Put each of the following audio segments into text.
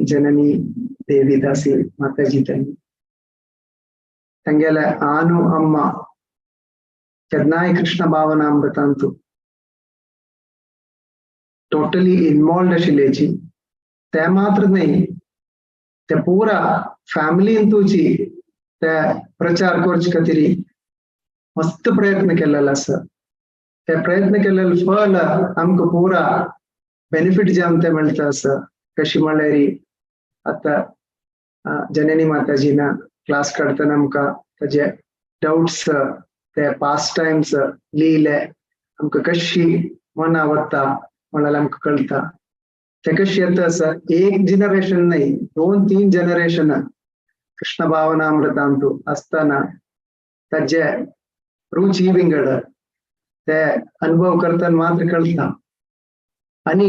जननी देवीदासी माताजी तांणी तांगेले आनु अम्मा केन्नाय कृष्ण भावनामृतांतु टोटली इन्वॉल्ड आशिल्ल्याची ते मात्र न्हय ते पुरा फॅमिलींतूची ते प्रचार करचे खातीर मस्त प्रयत्न केलेलो आसा. ते प्रयत्न केलेले फल आमकां पुरा बेनिफीट जावन ते मेळटा आसा. कशी म्हणल्यार आतां जननी माताजीना क्लास काडटना आमकां ताजे डाउट्स ते पास टायम्स लिहिले आमकां कशी मना वता म्हळ्यार आमकां कळटा. ते कशी येता आसा एक जनरेशन न्हय 2-3 जनरेशन कृष्ण भावनामृतांतु आसतना ताजे रुची विंगड ते अनुभव करतना मात्र कळटा. आनी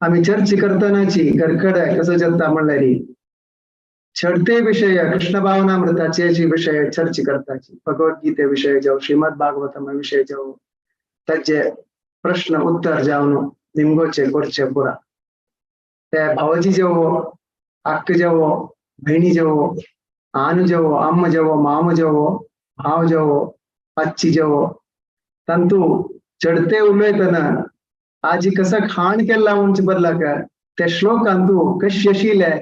आमी चर्चा करतनाची घरकडे कसो जाता म्हणल्यार चडते विषय कृष्ण भावनामृताचे विषय चर्चा करताची भगवद्गीते विषय जावं श्रीमद भागवतम विषय जावं ताजे प्रश्न उत्तर जावन निमगोचे करचे पुरा. ते भावजी जेवो अक्क जेवो भयणी जेवो आनु जेवो अम्म जेवो माम जेवो भाव जेवो पच्ची जेवो तांतू चडते उलयतना आजी कसं खाण केला म्हणचे बदलाक त्या श्लोकांतू कशी आशिल्ले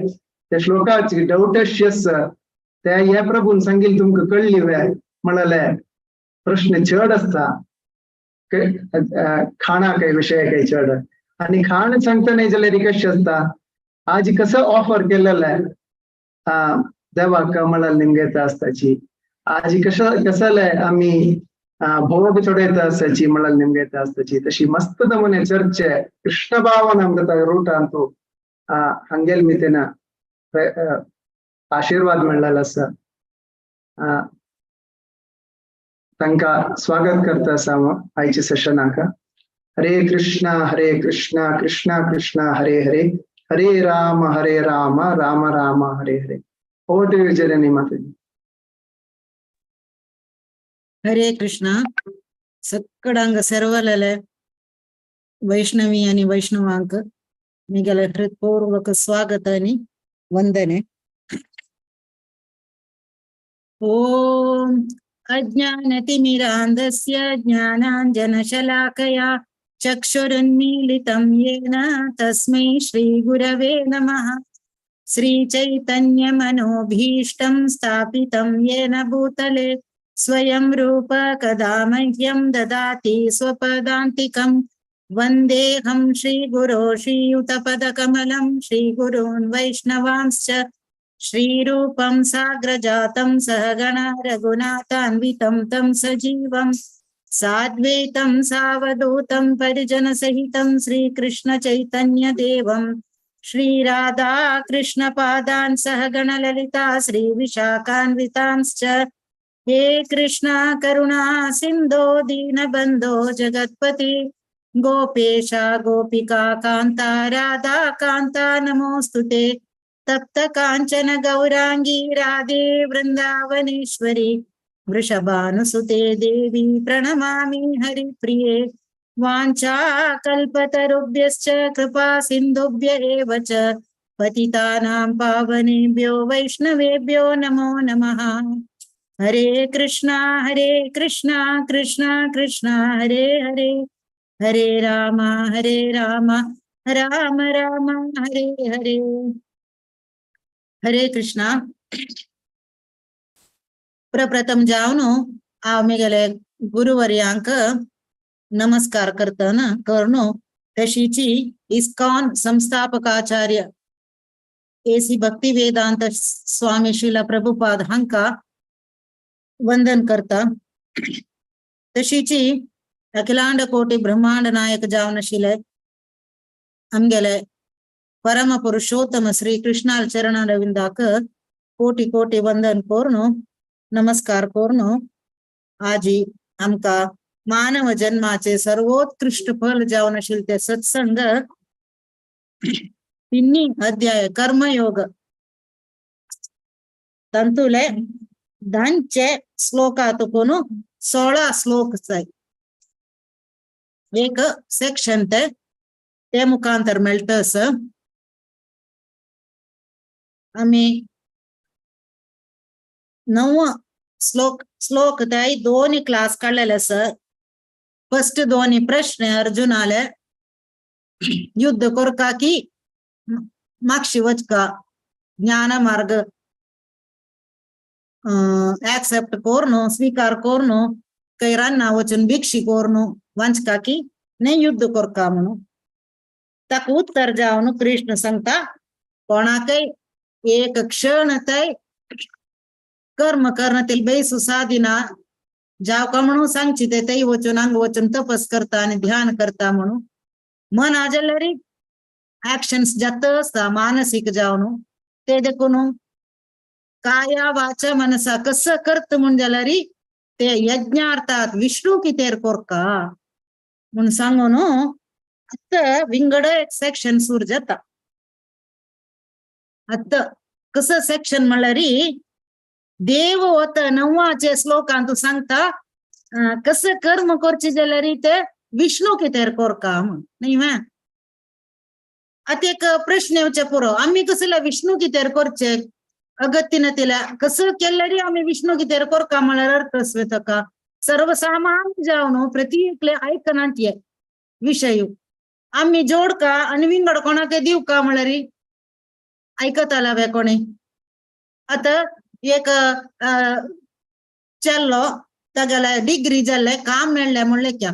त्या श्लोकाची डाउट ते हे प्रभून सांगील तुमकां कळ्ळी वे म्हळ्यार प्रश्न चड आसता खाणा काय विषय काय चड. आनी खाण सांगता न्हय जाल्यार कशें आसता आजी कसं ऑफर केलेलें देवाक म्हळ्यार निमगेता आसताची आजी कशें कसले आमी भोग चडयता आसाची म्हळ्यार निमगेता आसताची. तशी मस्त नमुने चर्चे कृष्ण भावनामृत रूटांतू हांगेल मितेना आशीर्वाद मेळ्ळेलो आसा. तांकां स्वागत करता आसा हांव आयच्या सेशनाक. हरे कृष्णा हरे Krishna Krishna Krishna Hare Hare Hare Ram Ram Ram Hare Hare. Over two you जननी माताजी. हरे कृष्णा. सक्कडांग सर्वलले वैष्णवी आणि वैष्णवांक मिगेले हृत्पूर्वक स्वागत आणि वंदने. ओम अज्ञानतिमिरान्धस्य ज्ञानाञ्जनशलाकया चक्षुरुन्मीलितं येन तस्मै श्रीगुरवे नमः. श्रीचैतन्यमनोभीष्टं स्थापितं येन भूतले स्वयं रूप कदा मह्यं ददाति स्वपदान्तिकं. वन्देऽहं श्रीगुरो श्रीयुतपदकमलं श्रीगुरून् वैष्णवांश्च श्रीरूपं साग्रजातं सहगण रघुनाथान्वितं तं सजीवं साद्वैतं सावधूतं परिजनसहितं श्रीकृष्णचैतन्यदेवं श्रीराधा कृष्णपादान् सहगण ललिता श्रीविशाखान्वितांश्च. हे कृष्णा करुणा सिंधो दीनबंधो जगत्पति गोपेशा गोपिका कांता राधा कांता नमोस्तुते. तप्त कांचन गौरांगी राधे वृंदावनेश्वरी वृषभानुसुते देवी प्रणमामि हरिप्रिये. वाञ्छा कल्पतरुभ्यश्च कृपा सिन्धुभ्य एव च पतितानां पावनेभ्यो वैष्णवेभ्यो नमो नमः. हरे कृष्णा कृष्णा कृष्णा हरे हरे हरे राम राम राम हरे हरे. हरे कृष्णा. प्रप्रथम जावनो आमी गेले गुरुवर्यांक नमस्कार करतना करणो तशीची इस्कॉन संस्थापकाचार्य एसी भक्ती वेदांत स्वामी श्रीला प्रभुपाद हांका वंदन करता. तशीची अखिलांड कोटी ब्रह्मांड नायक जावन आशिल्ले आमगेले परम पुरुषोत्तम श्री कृष्णाल चरणारविंदाक कोटी कोटी वंदन कोरनो नमस्कार कोरनो. आजी आमका मानव जन्माचे सर्वोत्कृष्ट फल जावन आशिल्ले ते सत्संग तिन्ही अध्याय कर्मयोग तांतुले धांचे श्लोकातून 16 श्लोक जाय एक सेक्शन ते ते मुखांतर मेळटा. आमी 9 श्लोक श्लोक ते दोन क्लास काडलेले आसा. फर्स्ट दोन प्रश्न अर्जुनाले, युद्ध करका की मागशी वचका, ज्ञान मार्ग एक्सेप्ट करून स्वीकार करून कैरांना वचून भिक्षी करून वंचका की नाही युद्ध करका म्हणून. ताका उत्तर जावन कृष्ण सांगता कोणाकय एक क्षण तय कर्म करण्यातील बेसू साधिना जावका म्हणून सांगची ते तय वचून अंग वचून तपस करता आणि ध्यान करता म्हणून. मन आजल्यारी ऍक्शन्स जात असता मानसिक जावन ते देखून काया वाचा मनसा कसं करत म्हण जाल्यारी ते यज्ञार्थात विष्णू कितेर कोरका म्हूण सांगून आतां विंगड एक सेक्शन सुरू जाता. आतां कसं सेक्शन म्हणल्यार देव वता 9 श्लोकांत सांगता कसं कर्म करचे जाल्यार ते विष्णू कितेर कोरका म्हूण न्ही मा. आतां एक प्रश्न येवचे पुरो, आमी कसले विष्णू कितेर करचे अगत्य तिला कसं केल्यारी आमी विष्णू कितेर कोरका म्हळ्यार अर्थ आसता ताका सर्वसामान्य जावन प्रत्येकले आयकनात ये विशय आमी जोडका आनी विंगड कोणाक दिवका म्हळ्यार आयकताला वे कोणी. आतां एक चेल्लो तागेले डिग्री जाल्ले काम मेळ्ळें म्हणलें क्या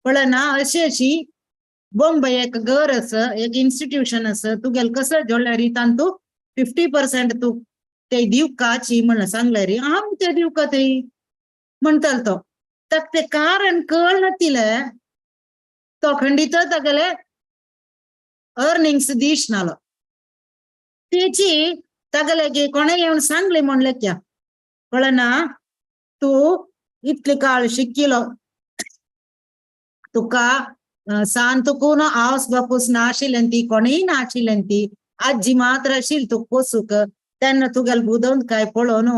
पळयना अशी अशी बॉम्बे एक घर आसा एक इन्स्टिट्यूशन आसा तुगेले कसं जोडल्यार तांतू 50% तूं ते दिवकाची म्हणलं सांगल्यार आम ते दिवका ते म्हणटालो तो. ताका ते कारण कळनातिले तो खंडीत तागेले अर्निंग्स दिसनालो. तेची तागेले कोणें येवन सांगले म्हणले क्या कळना तूं इतले काळ शिकिलो तुका सान तुकून आवस बापूस नाशिल्लें ती कोणीय नाशिल्लें ती आजी मात्र आशिल्ली तुका पोसूक तेन्ना तुगेले बुदवंत काय पळोवन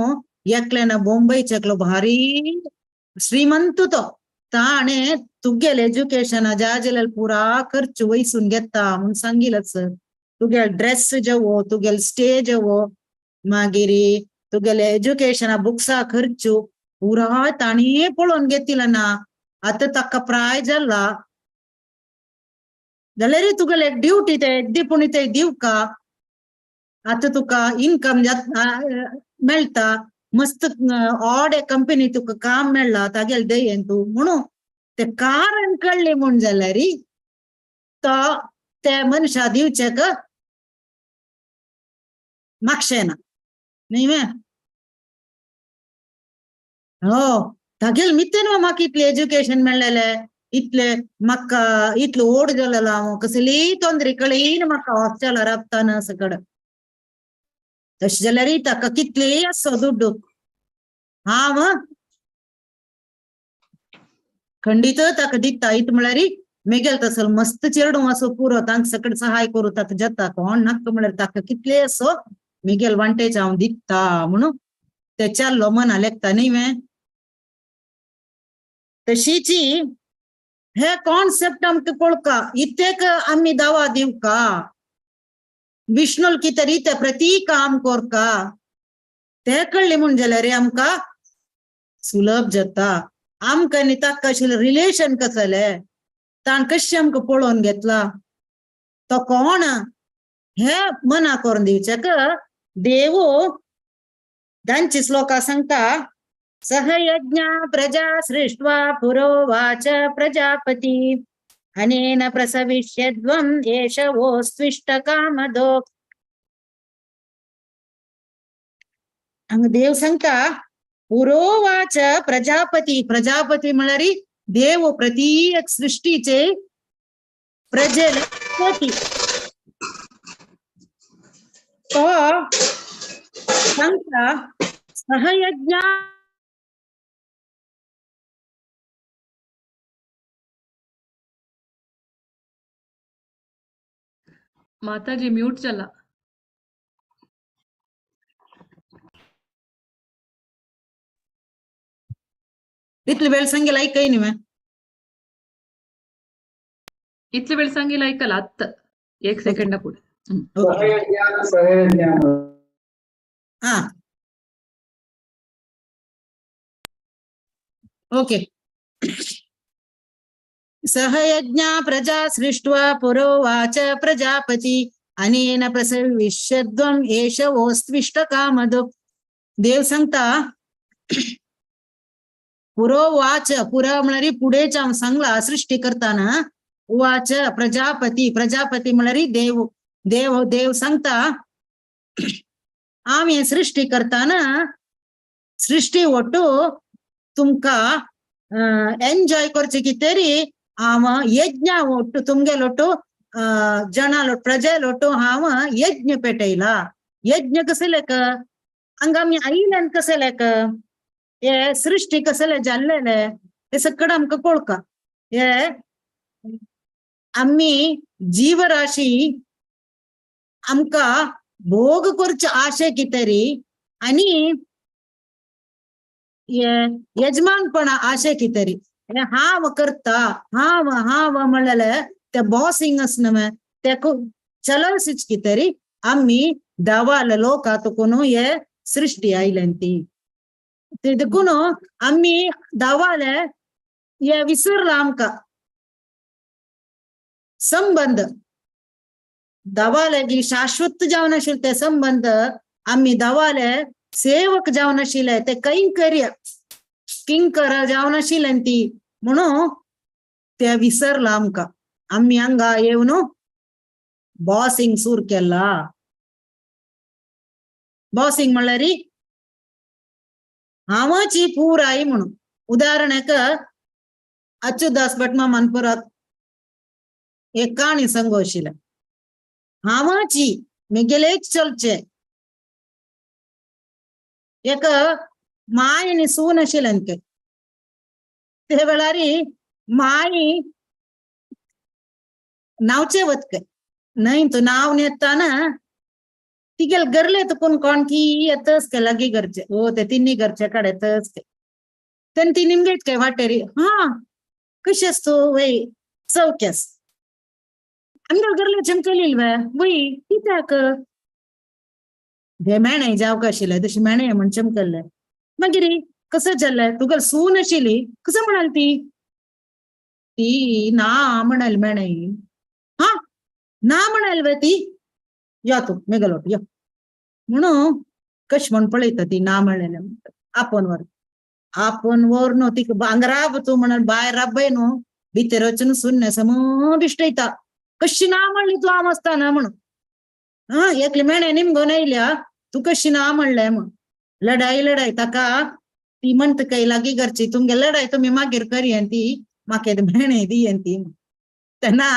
एकल्यान बोंबयचे एकलो भारी श्रीमंत तो ताणें तुगेले एज्युकेशना ज्या जाल्यार पुरा खर्च वयसून घेता म्हूण सांगिल्लें. तुगेले ड्रेस जेवो तुगेले स्टे जेवो मागीर तुगेले एज्युकेशना बुक्सा खर्च पुरा ताणें पळोवन घेतिल्लें ना. आतां ताका प्राय जाला जाल्यार तुगेले एक ड्युटी ते एकदी पूण ते दिवका. आतां तुका इनकम मेळटा मस्त ऑड कंपनी तुका काम मेळ्ळा तागेले दयेन तूं म्हणून ते कारण कळ्ळें म्हूण जाल्यार तो ते मनशा दिवचेक मागशेना न्ही वे. हो तागेले मितेन म्हाका इतलें एज्युकेशन मेळ्ळेलें इतले म्हाका इतलो ओड जालेलो हांव कसलीय तोंदरी कळीन म्हाका हॉस्टेलार राबताना सगळं तशें जाल्यार ताका कितलेय आसो दुड्डू हांव खंडीत ताका दिता. इत म्हळ्यार मेगेल तसो मस्त चेडूं असो पुरो तांकां सगळें सहाय करूं ताका जाता कोण नाका म्हळ्यार ताका कितले असो मेगेल वांटेच हांव दिता म्हणून ते चाललो मना लेखता न्ही वे. तशीची हे कॉन्सेप्ट आमकां पळोवका इतेक आमी दावा दिवका विष्णुल कितें ते प्रती काम कोरका ते कळ्ळें म्हूण जाल्यार आमकां सुलभ जाता. आमकां आनी ताका आशिल्लें रिलेशन कसलें ताण कशें आमकां पळोवन घेतला तो कोण हे मना करून दिवचेक देव धांची श्लोका सांगता सह यज्ञ प्रजा सृष्ट्वा पुरोवाच प्रजापती अनेन प्रसविष्यध्वं एष वोस्त्विष्ट कामदो. हांगा देव सांगता पुरोवाच प्रजापती. प्रजापती म्हळ्यार देव प्रत्येक सृष्टीचे प्रजेले पती. तो सांगता सहयज्ञ माताजी म्यूट चला. इतली वेळ सांगेल ऐकय न्ही मॅम. इतले वेळ सांगेल ऐकल आत्ता एक सेकंडा पुढे. सहयज्ञान सहयज्ञान. हा ओके. सहयज्ञा प्रजा सृष्ट्वा पुरोवाच प्रजापती अनेन प्रसविष्यध्वं एष वोस्त्विष्ट कामधुक्. देव सांगता पुरोवाच, पुरा म्हळ्यार पुढेच हांव सांगला सृष्टी करताना, उवाच प्रजापती, प्रजापती म्हळ्यार देव, देव देव सांगता हांव हे सृष्टी करताना सृष्टी ಒಟ್ಟು तुमकां एन्जॉय करचे कितें हांव यज्ञ ಒಟ್ಟು तुमगेल ಒಟ್ಟು जणां प्रजे लोटू हांव यज्ञ पेटयला. यज्ञ कशें लेख हांगा आमी आयिल्ल्यान कशें लेख हे सृष्टी कसले जाल्लेले हे सगळं आमकां कळका. हे आमी जीवराशी आमकां भोग करचे आशे कितें आनी यजमानपणा आशे कितें हांव करता हांव हांव म्हणलेले ते बॉसिंग आसना ते चलसिच कितें आमी दावाल लोका तुकून हे सृष्टी आयल्यान ती देखून आमी दावाले हे विसरला आमकां संबंध दावाले जी शाश्वत जावन आशिल्ले ते संबंध आमी दावाले सेवक जावन आशिल्ले ते कैंकर्य किंकर जावन आशिल्ले ती म्हणून ते विसरला आमकां. आमी हांगा येवन बॉसिंग सूर केला. बॉसिंग म्हणल्यार हांवची पुराय म्हणून. उदाहरणाक अच्युतदास भटमा मानपुरात एक काणी सांगू आशिल्लें. हांवची मेगेलेच चलचे एक माय आनी सून आशिल्लें ते वेळार माई नावचे वतके न्हय तूं नांव येताना तिगेल गरले तुकून कोण की येतच काय लागीं घरचे ओ ते तिन्ही घरचे कडेन येतच काय तेन्ना ती निमगेत काय वाटेरी हा कशी आस तूं वय चवक्यास आमगेल गरले चमकली वे वय कित्याक हे मेणे जावंक आशिल्लें तशी मेणे म्हण चमकल्ले. मागीर कसं जालें तुका सून आशिल्ली कसं म्हणाल ती ती ना म्हणाल मेणे हा ना म्हणाल वे ती या तूं मेगेलो यो म्हणून कश म्हण पळयता ती ना म्हणलेले म्हणटा आपोवन व्हर आपोवन व्हर न्हू तिका भांगराब तूं म्हणून भायर राबय न्हू भितर वचून सुन्ने सम बिश्टयता कशी ना म्हणली तूं हांव आसतना म्हणून हा एकली मेणे निमगोन येयल्या तूं कशी ना म्हणलें म्हण लढाई लढाई ताका ती म्हणटा काय लागीं घरची तुमगे लढाई तुमी मागीर करी ती म्हाका मेणे दी ती. तेन्ना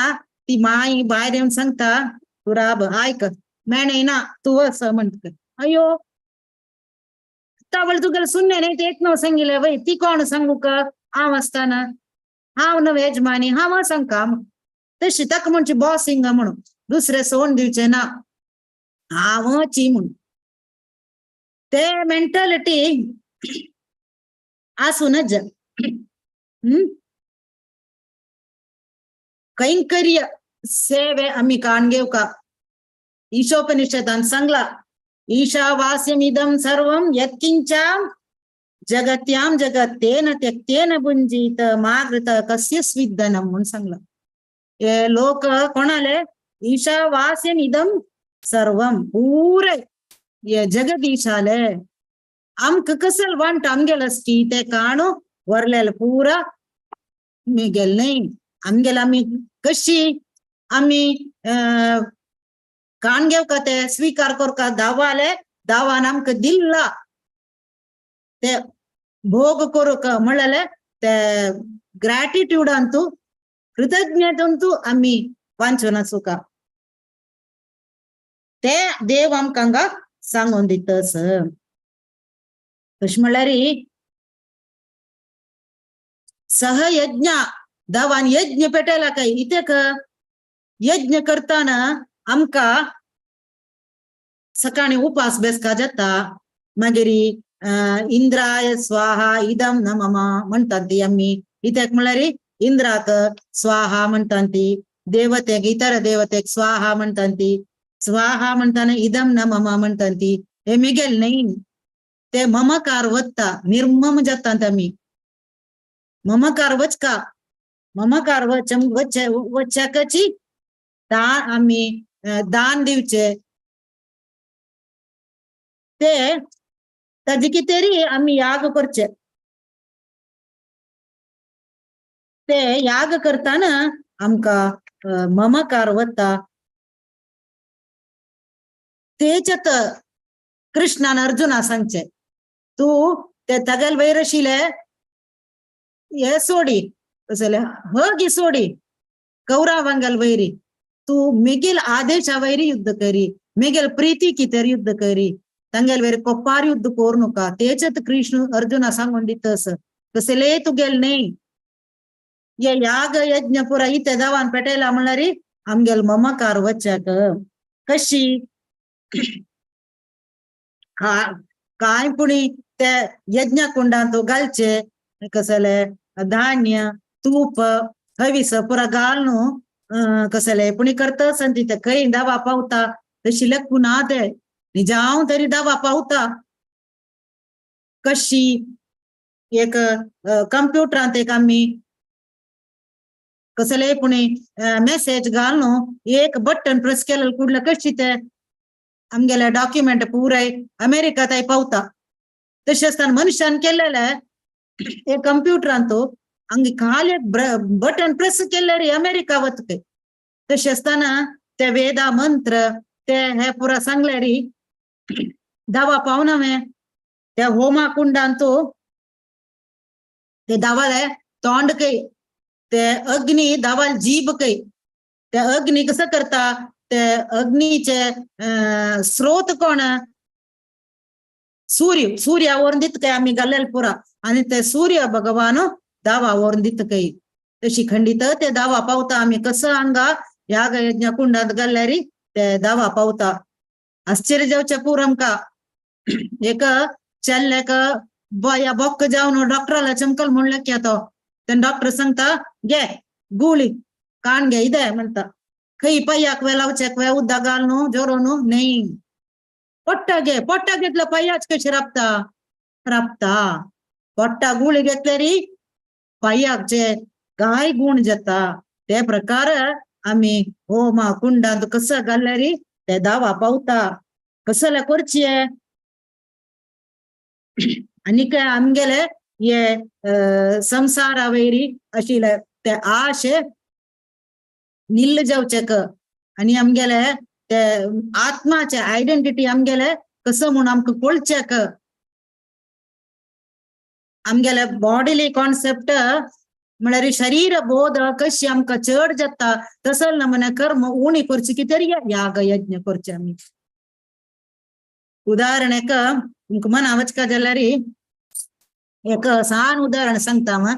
ती माई भायर येवन सांगता तूं राब आयक मेणे ना तूं वच म्हणटा. अयो तावळ तुगेले सुन्ने न्ही ते एक न्हू सांगिल्लें वय ती कोण सांगू का हांव आसतना हांव न्हू येजमानी हांव सांगका तशी ताका म्हणचे बॉसिंग म्हणून दुसरे सोड दिवचे ना हांवची म्हणून ते मेंटालिटी आसूनच. कैंकर्य सेवे आमी काण घेवका. ईशोपनिषदान सांगला ईशावास्यमिदं सर्वं यत्किंचां जगत्यां जगत्तेन त्यक्तेन भुंजीत मागृत कस्य स्विद्धनम म्हणून सांगला. हे लोक कोणाले ईशावास्यमिदं सर्वं पुरे हे जगदीशाले आमकां कसल वांट आमगेल आसची ते काणू वरलेले पुरा मेगेल न्हय आमगेल आमी कशी आमी काण घेवका ते स्वीकार करका दावाले दावान आमकां दिल्ला ते भोग करूंक म्हणलेले ते ग्रॅटिट्यूडान तूं कृतज्ञतेन तूं आमी वांचून आसूका ते देव आमकां हांगा सांगून दितस. तशें म्हणल्यार सहयज्ञ दावान यज्ञ पेटयला काय इतेक यज्ञ करताना आमकां सकाळी उपास बेसका जाता मागीर इंद्राय स्वाहा इदम न मम म्हणटात ती आमी कित्याक म्हणल्यार इंद्राक स्वाहा म्हणटात ती देवतेक इतर देवतेक स्वाहा म्हणटात ती स्वाहा म्हणटाना इदम न मम म्हणटात ती हे मिगेल न्ही, ते ममकार वता, निर्मम जाता आमी. ममकार वचका, ममकार वच्याकची दान आमी दान दिवचे, ते ताजे कितें आमी याग करचे. ते याग करताना आमकां ममकार वता. तेच्यात कृष्णान अर्जुना सांगचे, तूं ते तागेल वयर आशिल्ले हे सोडी, कसले हगी सोडी, कौरवांगेल वैरी, तूं मिगेल आदेशा वैरी युद्ध करी, मिगेल प्रीती कितें युद्ध करी, तांगेल वयर कोपार युद्ध करू नका. तेच्यात कृष्ण अर्जुना सांगून दितस, कसले तुगेल न्ही हे याग यज्ञ पुरा इथे दावान पेटयला म्हणल्यार आमगेल ममकार वच्याक. कशी काय पुणी ते यज्ञ कुंडांत घालचे कसले धान्य तूप हवीस पुरा घालून कसले पुणी करतस आनी तिथे खंय दावा पावता तशी लेखून ते निजाव तरी दावा पावता. कशी एक कंप्युटरांत एक आमी कसले पुणी मेसेज घालून एक बटन प्रेस केलें कुडलं कशी ते आमगेले डॉक्युमेंट पुराय अमेरिका ताय पावता. तशें आसतना मनशान केलेले एक कंप्युटरांत हांगा खाली एक बटन प्रेस केल्यार अमेरिका वता. तशें आसतना ते वेदा मंत्र ते हे पुरा सांगल्यार दावा पावना मे त्या होमा कुंडांत ते दावाले तोंड कय, ते अग्नी दावाल जीभ कय, ते अग्नी कसं करता, ते अग्नीचे स्रोत कोण, सूर्य, सूर्य व्हरून दिता काय आमी घाल्लेले पुरा, आनी ते सूर्य भगवान दावा व्हरून दिता काय. तशी खंडीत ते दावा पावता. आमी कसं हांगा याग यज्ञ कुंडांत घाल्ल्यार ते दावा पावता. आश्चर्य जावचें पूर आमकां. एक चेल्ल्याक या बोक्क जावन डॉक्टराला चमकल म्हणलें की तो, तेन्ना डॉक्टर सांगता घे गुळी काण घे इदे म्हणटा, खंय पांयाक वे लावचेक वे उदक घाल न्हू जोरो न्हू न्ही, पोट्टा घे, पोट्टा घेतलं पांयाच कशी राबता राबता, पोट्टा गुळी घेतल्यार पांयाक जे काय गुण जाता. ते प्रकार आमी होमा कुंडांत कसं घाल्ल्यार ते दावा पावता. कसले करचे आनी काय आमगेले हे संसारा वैरी आशिल्ले ते आशे निल्ल जावचेक आनी आमगेले ते आत्माचे आयडेंटिटी आमगेले कसं म्हूण आमकां कळचेक आमगेले बॉडीली कॉन्सेप्ट म्हळ्यार शरीर बोध कशी आमकां चड जाता तसल नमुने कर्म उणी करची कितें याग यज्ञ करचे आमी. उदाहरण एक तुमकां मना वचका जाल्यार एक सान उदाहरण सांगता हांव.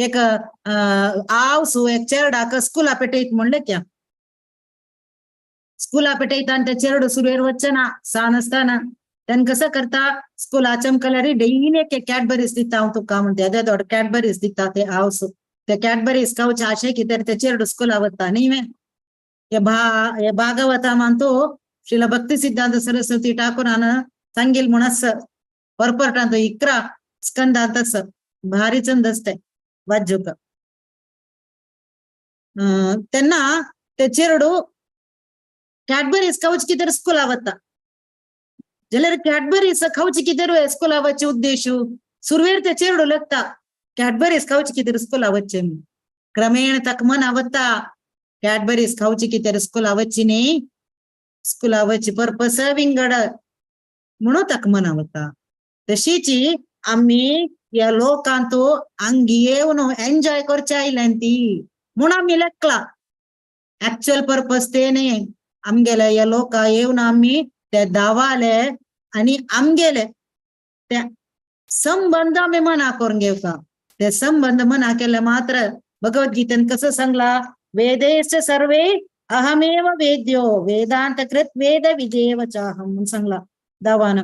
एक आवसू एक चेरडाक स्कुला पेटयत म्हणलें क्या, स्कुला पेटयता आनी ते चेरडू सुरवेर वचचे ना सान आसतना, तेन्ना कसं करता स्कुला चमकल्यार डेली एक कॅडबरीज दिता हांव तुका म्हणटा, येदे दोड कॅडबरीज दिता ते आवसू, ते कॅडबरीज खावचे आशे कितें ते चेरडू स्कुला वता न्ही. हे हे भागवता मानतो श्रील भक्ती सिद्धांत सरस्वती ठाकूरान सांगील म्हूण आस परपरटांत 11 स्कंदांत आस, भारी चंद आसता वाजूक. तेन्ना ते चेरडू कॅडबरीज खावचे कितें स्कुला वता जाल्यार कॅडबरीज खावचे कितें स्कुला वचचे उद्देश, सुरवेर ते चेरडू लागता कॅडबरीज खावचे कितें स्कुला वचचे, क्रमेण ताका मना वता कॅडबरीज खावचे कितें स्कुला वचची न्ही, स्कुला वचचे पर्पस विंगड म्हणून ताका मना वता. तशीच आमी ह्या लोकांत हांगा येवन एन्जॉय करचे आयल्यान ती म्हूण आमी लेखला, एक्चुअल पर्पस ते न्ही. आमगेले ह्या लोका येवन आमी ते दावाले आनी आमगेले ते संबंद आमी मना करून घेवका. ते संबंद मना केले मात्र भगवद्गीतेन कसं सांगला, वेदेश्च सर्वे अहमेव वेद्यो वेदांत कृत वेद विदेव चाहम म्हणून सांगला दावान.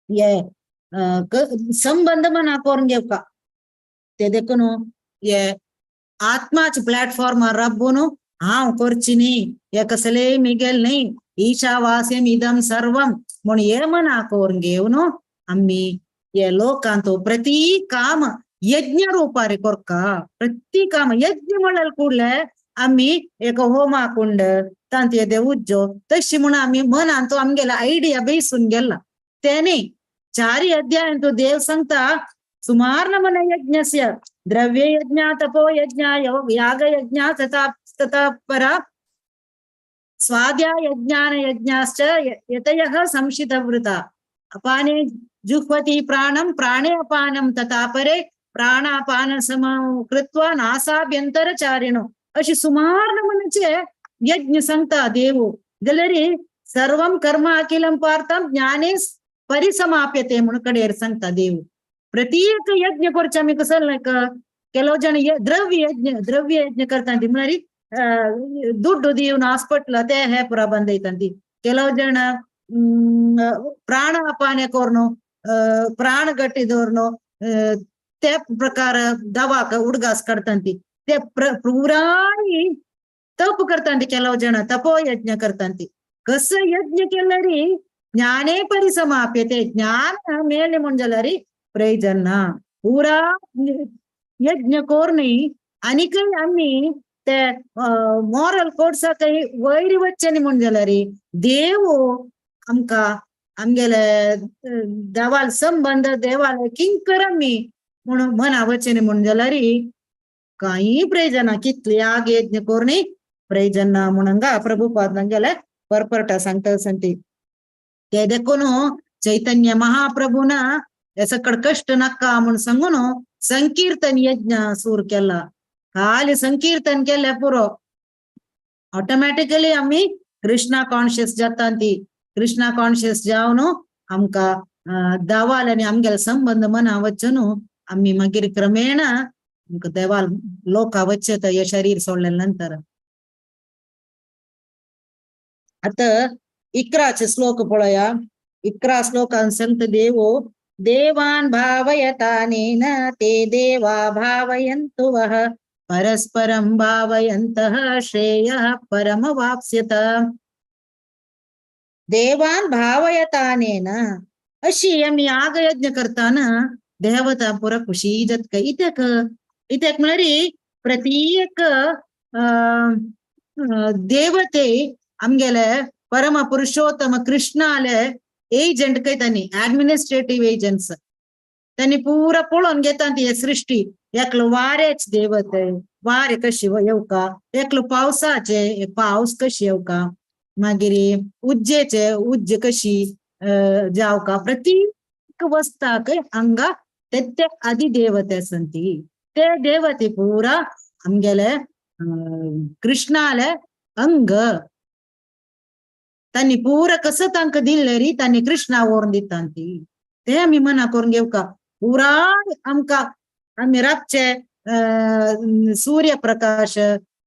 हे संबंद मना करून घेवका ते देखून हे आत्माचे प्लॅटफॉर्मार राबून हांव करची न्ही, हे कसलेय मिगेल न्ही, ईशावास्यम इदम सर्वम म्हूण हे मना करून घेवन आमी हे लोकांत प्रति काम यज्ञ रूपारे कोरका. प्रति काम यज्ञ म्हणल्यार कुडले आमी एक होमा कुंड तांत येदे उज्जो तशी म्हूण आमी मनान तो आमगेला आयडिया बेसून गेला. तेनी चारी अध्यायांत देव सांगता सुमार नमन यज्ञस्य द्रव्य यज्ञ तपो यज्ञ याग यज्ञ तथा तथा परा स्वाध्याय यज्ञान यज्ञाश्च यतयः संशितवृता अपाने जुह्वति प्राणं प्राणे अपानं तथा परे प्राणापान समं कृत्वा नासाभ्यंतरचारिणो. अशी सुमार नमनाचे यज्ञ सांगता देव. जाल्यार सर्वं कर्म अखिलं पार्थं ज्ञाने परिसमाप्यते म्हणून कडेर सांगता देव. प्रत्येक यज्ञ करचे आमी कसो ಕೆಲವು ಜನ ದ್ರವ್ಯ ಯಜ್ಞ ದ್ರವ್ಯ ಯಜ್ಞ करतांती म्हळ्यार ದುಡ್ಡು ದಿವ್ನ ಹಾಸ್ಪಿಟ್ಲ್ ಅದೇ ಹೇ ಪುರ ಬಂದೈತಂತಿ. ಕೆಲವು ಜನ ಪ್ರಾಣಾಪಾನೆ ಕೋರ್ನು ಪ್ರಾಣ ಗಟ್ಟಿದೋರ್ನು ते प्रकार दवाक उडगास काडतांती. ते पुराय तप करतांती. ಕೆಲವು ಜನ ತಪೋ ಯಜ್ಞ करतांती. कस यज्ञ केल्यारी ज्ञाने परिसमाप्यते, ज्ञान मेळ्ळें म्हूण जाल्यार प्रयोजन ना. पुरा यज्ञ कोरनी आनीकय आमी ते मॉरल कोड्साकय वयर वचचें न्ही म्हूण जाल्यार देव आमकां आमगेले देवाल संबंद देवाल किंकर आमी म्हणून मना वचचें न्ही म्हूण जाल्यार कांय प्रयोजन ना. कितले याग यज्ञ कोरनी प्रयोजन ना म्हूण हांगा प्रभुपाद हांगेले परपरटा सांगता संती. ते देखून चैतन्य महाप्रभून सकड कष्ट नाका म्हूण सांगून संकीर्तन यज्ञ सूर केला. खाली संकीर्तन केले पुरो ऑटोमॅटिकली आमी कृष्णा कॉन्शियस जाता. ती कृष्णा कॉन्शियस जावन आमकां देवाल आनी आमगेले संबंद मना वचून आमी मागीर क्रमेण आमकां देवाल लोका वचत हे शरीर सोडले नंतर. आतां 11 श्लोक पळोवया. 11 श्लोकान सांगता देवो देवान भावयतानेन ते देवा भावयन्तु वः परस्परं भावयन्तः श्रेयः परमवाप्स्यत. देवान भावयतानेन अशी आमी यागयज्ञ करताना देवता पुरा खुशी जाता. इत्याक इत्याक म्हळ्यार प्रत्येक देवते आमगेले परम पुरुषोत्तम कृष्णाले एजंट काय त्यांनी ऍडमिनिस्ट्रेटिव्ह एजंट्स त्यांनी पुरा पळोवन घेता ती सृष्टी. एकलो वाऱ्याच देवते वारे कशी येवका, एकलो पावसाचे पावस कशी येवका, मागीर उज्जेचे उज्ज कशी जावका. प्रत्येक वस्ताक हांगा ते ते आदिदेवते आसंती. ते देवते पुरा आमगेले कृष्णाले अंग. त्यांनी पुरा कसं तांकां दिल्लें री त्यांनी कृष्णा व्हरून दिता ती. ते आमी मना करून घेवका. पुराय आमकां आमी रातचे सूर्यप्रकाश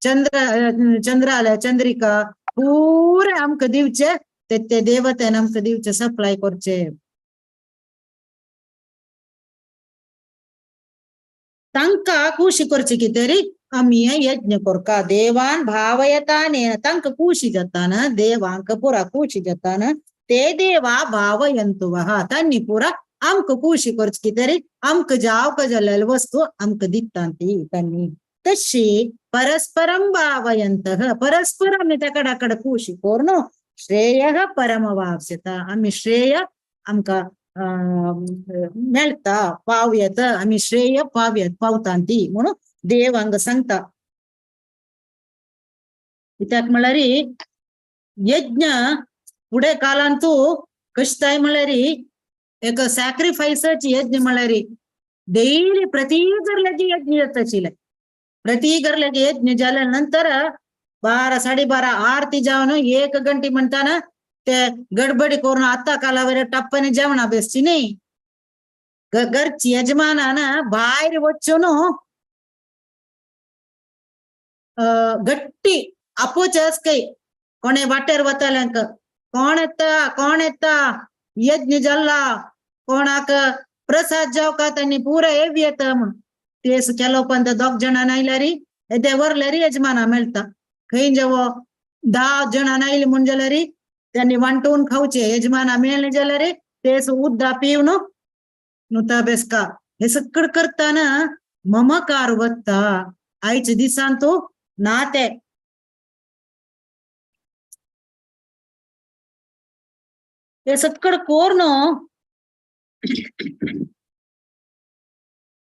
चंद्र चंद्राले चंद्रिका पुरे आमकां दिवचे ते ते देवतेन आमकां दिवचे सप्लाय करचे. तांकां खुशी करची कितें री आमी यज्ञ करका. देवान भावयताने तांकां खुशी जाता ना, देवांक पुरा खुशी जाता ना ते देवा भावयंतु वः तांणी पुरा आमकां खुशी करची कितें री आमकां जावका जाल्ले वस्तू आमकां दिता ती तांणी. तशी परस्परं भावयन्तः परस्पर आमी त्या कडाकड खुशी करून श्रेयः परमवाप्स्यता आमी श्रेय आमकां मेळटा पावयत आमी श्रेय पावयत पावता ती म्हणून देव हांगा सांगता. कित्याक म्हळ्यार यज्ञ फुडें कालांत कशें म्हळ्यार एक सॅक्रिफायसाची यज्ञ म्हळ्यार डेली प्रति घरल्याचे यज्ञ जाता आशिल्ले. प्रति घरल्याचे यज्ञ जाल्या नंतर 12 12:30 आरती जावन 1 घंटे म्हणताना ते गडबडी करून आतां कालावर टप्पाने जेवणा बेसची न्ही. घरची यजमानान भायर वचून गट्टी आपोवचेच काय कोणे वाटेर वताल्यांक कोण येता कोण येता यज्ञ जाल्ला कोणाक प्रसाद जावका त्यांनी पुरा एवी येता म्हूण. तेस केलो पण दोग जाणां आयल्यार येदे व्हरल्यार यजमाना मेळटा. खंय जेवो 10 जणां आयली म्हूण जाल्यार त्यांनी वांटून खावचे, यजमाना मेळ्ळे जाल्यार तेच उद्दा पिवन नुता बेसका. हे सगळं करताना ममकार वता. आयच्या दिसान तो ना ते हे सगळं कोर्ण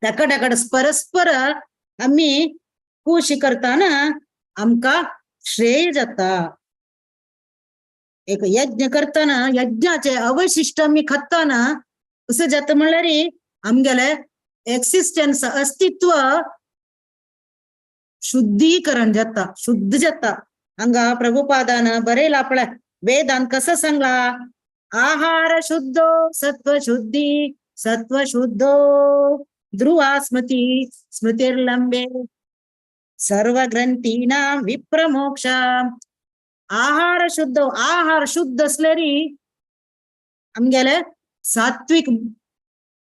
ताकडाकड परस्पर आम्ही खुशी करताना आमका श्रेय जाता. एक यज्ञ करताना यज्ञाचे अवशिष्ट आम्ही खाताना कसं जाता म्हणल्यार आमगेले एक्सिस्टन्स अस्तित्व शुद्धीकरण जाता, शुद्ध जाता. हांगा प्रभुपादान बरयला आपल्या वेदान कसं सांगला, आहार शुद्धो सत्व शुद्धी सत्व शुद्धो ध्रुवा स्मृती स्मृतिर्लंबे सर्व ग्रंथीनां विप्रमोक्ष. आहार शुद्ध, आहार शुद्ध असल्यारी आमगेले सात्विक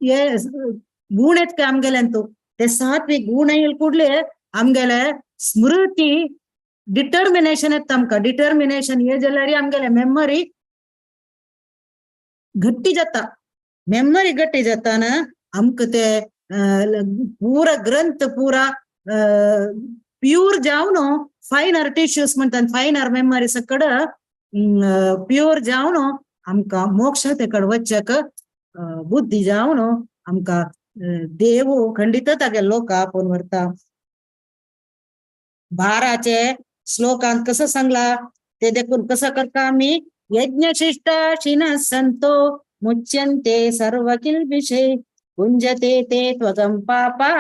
हे गुण आहेत काय आमगेल्यांतू, ते सात्विक गुण येईल कुडले आमगेले स्मृती डिटर्मिनेशन येता आमकां. डिटर्मिनेशन हे जाल्यार आमगेले मेमरी घट्टी जाता. मेमरी घट्टी जाता ना आमकां ते पुरा ग्रंथ पुरा प्यूर जावन फायनर टिश्यूज म्हणटात, फायनर मेमरी सगळं प्यूर जावन आमकां मोक्ष तेकड वचक बुद्धी जावन आमकां देव खंडित तागे लोक आपोवन व्हरता. 12 श्लोकांत कसं सांगला ते देखून कसं करता आमी, यज्ञशिष्टाशिन संतो मुच्यन्ते सर्व किल्बिषे भुञ्जते ते त्वगं पापा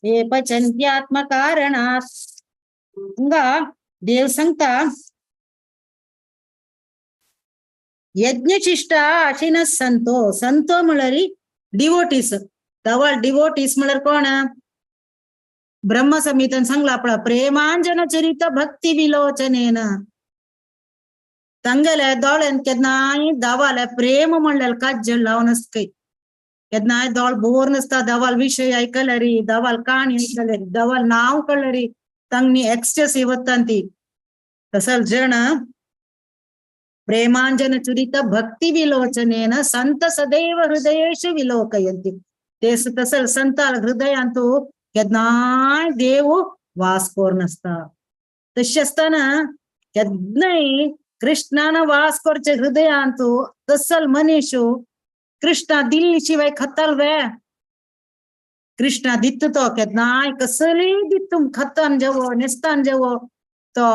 हे पचन्त्यात्मकारणात्. हांगा देव सांगता यज्ञशिष्टा अशिन संतो, संतो म्हळ्यार डिवोटीस. तवळ डिवोटीस म्हळ्यार कोण? ब्रह्मसंहितेन सांगला आपला प्रेमांजन चरित भक्ती विलोचनेन. तांगेले दोळ्यान केन्नाय दावाले प्रेम म्हणलेले काजल लावन आसता, केन्नाय दोळ बोर नासता. दावाल विशय आयकल्यार, दावाल काणी आयकल्यार, दावाल नांव कळ्ळ्यार तांणी एक्स्टसी वता ती. तसल जण प्रेमांजन चुरित भक्ती विलोचनेन संत सदैव हृदयेषु विलोकयन्ति. ते तसल संताल हृदयांतू केन्नाय देव वास करून आसता. तशें आसतना केन्नाय कृष्णान वास करचे हृदयांतू तसल मनीषु कृष्णा दिल्ली शिवाय खाताल वे. कृष्णा दित्त तो केन्नाय कसलीय दित्त खातान जेवो न्हेसतान जेवो तो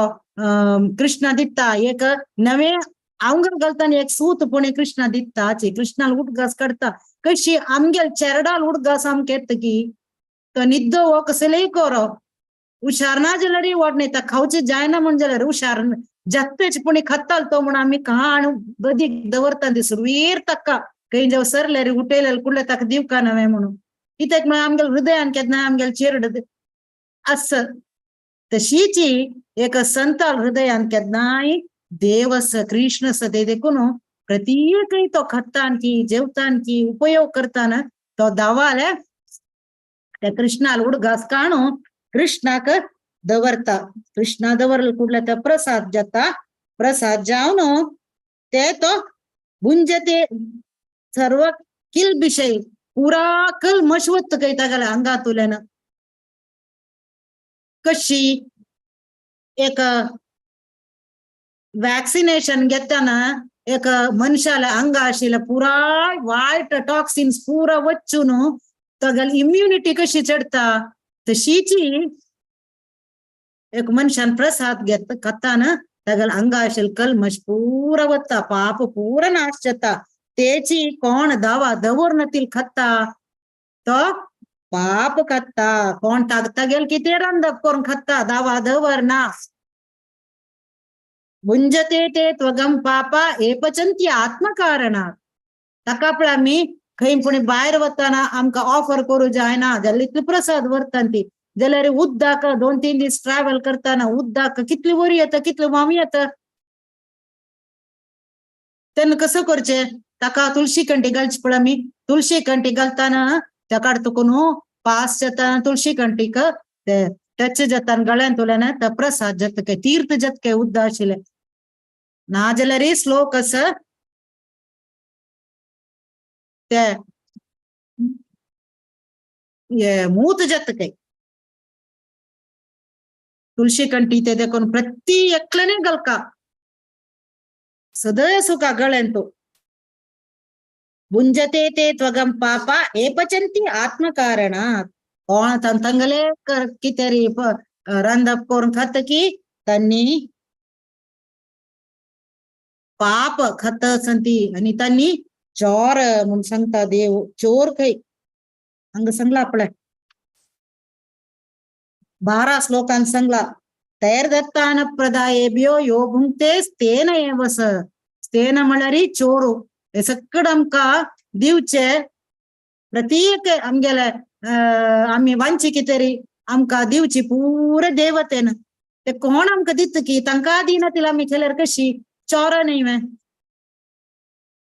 कृष्णा दित्ता. एक नवे आंगर घालताना एक सूत पुणे कृष्णा दित्ताची. कृष्णाल उडगास काडटा कशी आमगेल चेरडाल उडगास आमकां येता की तो निद्दो हो कसलेय करो हुशार ना जाल्यार वाट न्हय, खावचें जायना म्हण जाल्यार हुशार जात्तेच पुणे खाताल तो म्हण आमी काण बदीक दवरता ती सुरवेर ताका खंय जावं सरल्यार उठयल्यार कुडले ताका दिवका नवें म्हणून. कित्याक म्हळ्यार आमगेले हृदयान केन्ना आमगेले चेरड आस तशीच एक संताल हृदयान केन्नाय देव आसा कृष्ण आसा ते देखून प्रत्येकय तो खातान की जेवतान की उपयोग करताना तो दावाले त्या कृष्णाल उडगास काणू कृष्णाक दवरता. कृष्णा दवरल कुडल्या त्या प्रसाद जाता. प्रसाद जावन ते तो भुंजते सर्व किल्बिषय पुरा कल मशवत काय तागेल्या अंगातुल्यान. कशी एक वॅक्सिनेशन घेताना एक मनशाला अंगा आशिल्ले पुराय वायट टॉक्सिन्स पुरा वचून तागेली इम्युनिटी कशी चडता तशीच एक मनशान प्रसाद घेत खाताना तागेले अंगा आशिल्ले कल्मश पुरा वता, पाप पुरा नाश जाता. तेची कोण दावा दवर तील खाता तो पाप खाता. कोण तागेल कितें रांदप करून खाता दावा दवर ना. भुंजते ते त्वगम पापा हे पचंती आत्मकारणात. ताका पळय आमी खंय पुणी भायर वतना आमकां ऑफर करूं जायना जाल्यार इतले प्रसाद व्हरता ती. जाल्यार उद्दाक 2-3 दीस ट्रॅव्हल करतना उद्दाक कितली वरी येता कितली वामी येता तेन्ना कसं करचें ताका तुळशी कंठी घालची पळय आमी. तुळशी कंठी घालतना ताका तुका न्हू पास जाता तुळशी कंठीक ते टच जातान गळ्यान तुल्यान ते प्रसाद जाता काय तीर्थ जाता काय उद्दा आशिल्लें ना जाल्यार श्लोक आसा ते मूत जाता काय तुळशी कंठी ते देखून प्रति एकल्याने गलका सदय सुखा गळ्यान तो भुंजते ते त्वगम पापा एपचंती आत्मकारणात कोण तंगले कितें रांदप करून खात की त्यांनी पाप खात संती आणि त्यांनी चोर म्हणून सांगता देव चोर खंय हांगा सांगला आपल्या 12 श्लोकान सांगला तैर्दत्तान प्रदायेभ्यो यो भुंक्ते स्तेन एव स स्तेन म्हळ्यार चोरू हे सगळं आमकां दिवचे प्रत्येक आमगेले आमी वांची कितें आमकां दिवची पुरे देवतेन ते कोण आमकां दित की तांकां दिना तिला आमी केल्यार कशी चोरा न्ही वे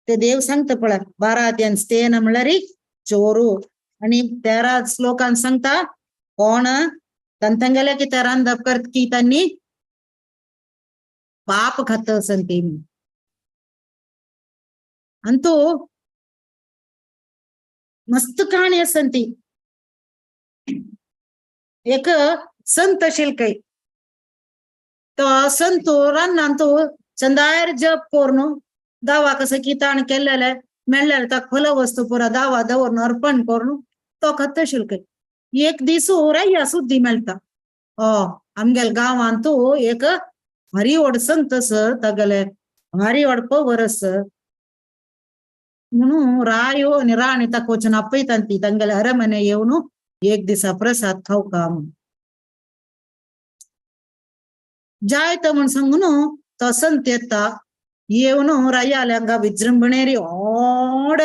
ते देव सांगता पळय 12 अध्यायान स्तेन म्हळ्यार चोरू आणि 13 श्लोकान सांगता कोण तांगेले कितें रांदप करत की त्यांनी पाप खात संती अंतू मस्त कहाणी आसंती एक संत आशिल्ले खंय तो संत रान्नान तो चंदायर जप करून दावा कसं की ताण केलेले मेळ्ळेले ताका फल वस्तू पुरा दावा दवरून अर्पण करून तो खाता आशिल्ले खंय एक दीस राया सुद्दी मेळटा ओ आमगेले गांवांत तूं एक भारी व्हड संत आसा तागेले भारी व्हड पवर आसा म्हणून रायो आनी राणी ताका वचून आपयता ती तांगेले अरमने येवन एक दिसा प्रसाद खावका म्हणून जायत म्हण सांगून तो संत येता येवन रायाले हांगा विजृंभणेरी व्हड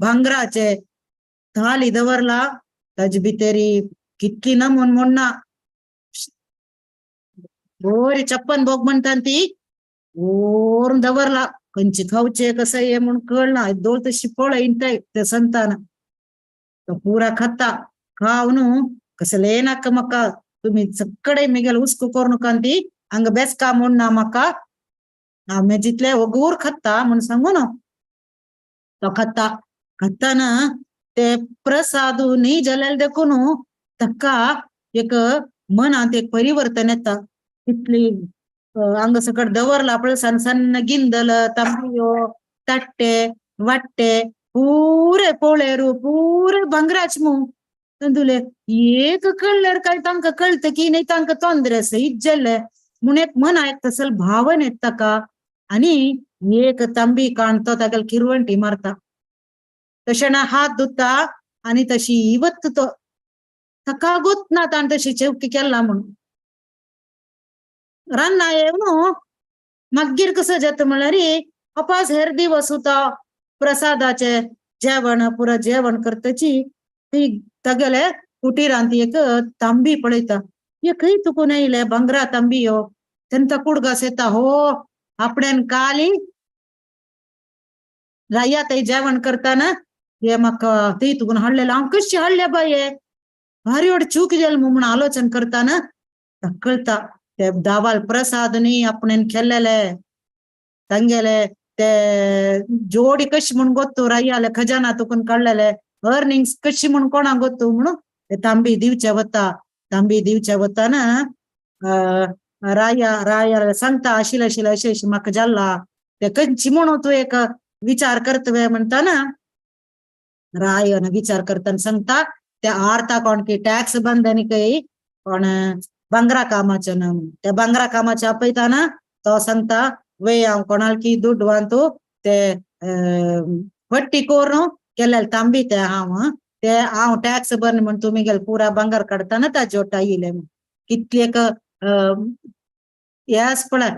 भांगराचे थाली दवरला ताजे भितरी कितली नमून म्हणना बरी 56 भोग म्हणटा ती व्हरून दवरला खंयचे खावचे कसं हे म्हणून कळना दोळ तशी पळय ते संतान तो पुरा खाता खावन कसले नाका म्हाका तुमी सगळे मिगेल हुस्को करू नका ती हांगा बेसका म्हूण ना म्हाका हांव जितले ओगूर खाता म्हूण सांगू न्हू तो खाता खाताना ते प्रसाद न्ही जाल्यार देखून ताका एक मनांत एक परिवर्तन येता तितली हांगा सकट दवरला पळय सन्न सन्न गिंदल तांबयो ताट्टे वाट्टे पुरे पोळेरू पुरे भांगराच मू तांदुले एक कळल्यार काय तांकां कळटा की न्ही तांकां तोंदरे आसा इज्जले म्हूण एक मना एक तसल भावन येता ताका आनी एक तांबी काण तो तागेले किरवंटी मारता तशें ना हात धुता आनी तशी इवत तो ताका गोत ना ताणें तशी चेवकी केला म्हणून रान्ना येवन मागीर कसं जाता म्हणल्यार अपास हेर दिवस उता प्रसादाचे जेवण पुरा जेवण करतची ती तागेले कुटीरांत एक तांबी पळयता हे खंय तुकून येयले भांगरा तांबी यो तेन्ना कुडगास येता हो आपण्यान काली राया थंय जेवण करताना हे म्हाका थंय तुकून हाडलेले हांव कशी हाडले बाय हे भारी व्हड चूक जाली म्हूण आलोचन करताना कळटा ते दावाल प्रसाद न्ही आपणेन केल्लेले तांगेले ते जोडी कशी म्हूण गोत्तू रायाले खजाना तुकून काडलेले अर्निंग्स कशी म्हूण कोणाक गोत्तू म्हणून ते तांबी दिवचे वता तांबी दिवचे वताना राया राया सांगता आशिल्ले आशिल्ले अशें अशें म्हाका जाल्ला ते खंयची म्हणून तूं एक विचार करतवे म्हणटाना रायन विचार करताना सांगता ते आर्ता कोण की टॅक्स बंद आनी खंय कोण भांगरा कामाचे ना त्या भांगरा कामाचे आपयताना तो सांगता वे हांव कोणाल की दुड्ड वांतू ते वट्टी करून केलेले तांबी ते हांव ते हांव टॅक्स भरना म्हण तुमी गेले पुरा भांगर काडटाना ताजे वट्टा येयले म्हण कितले एक हे आसा पळय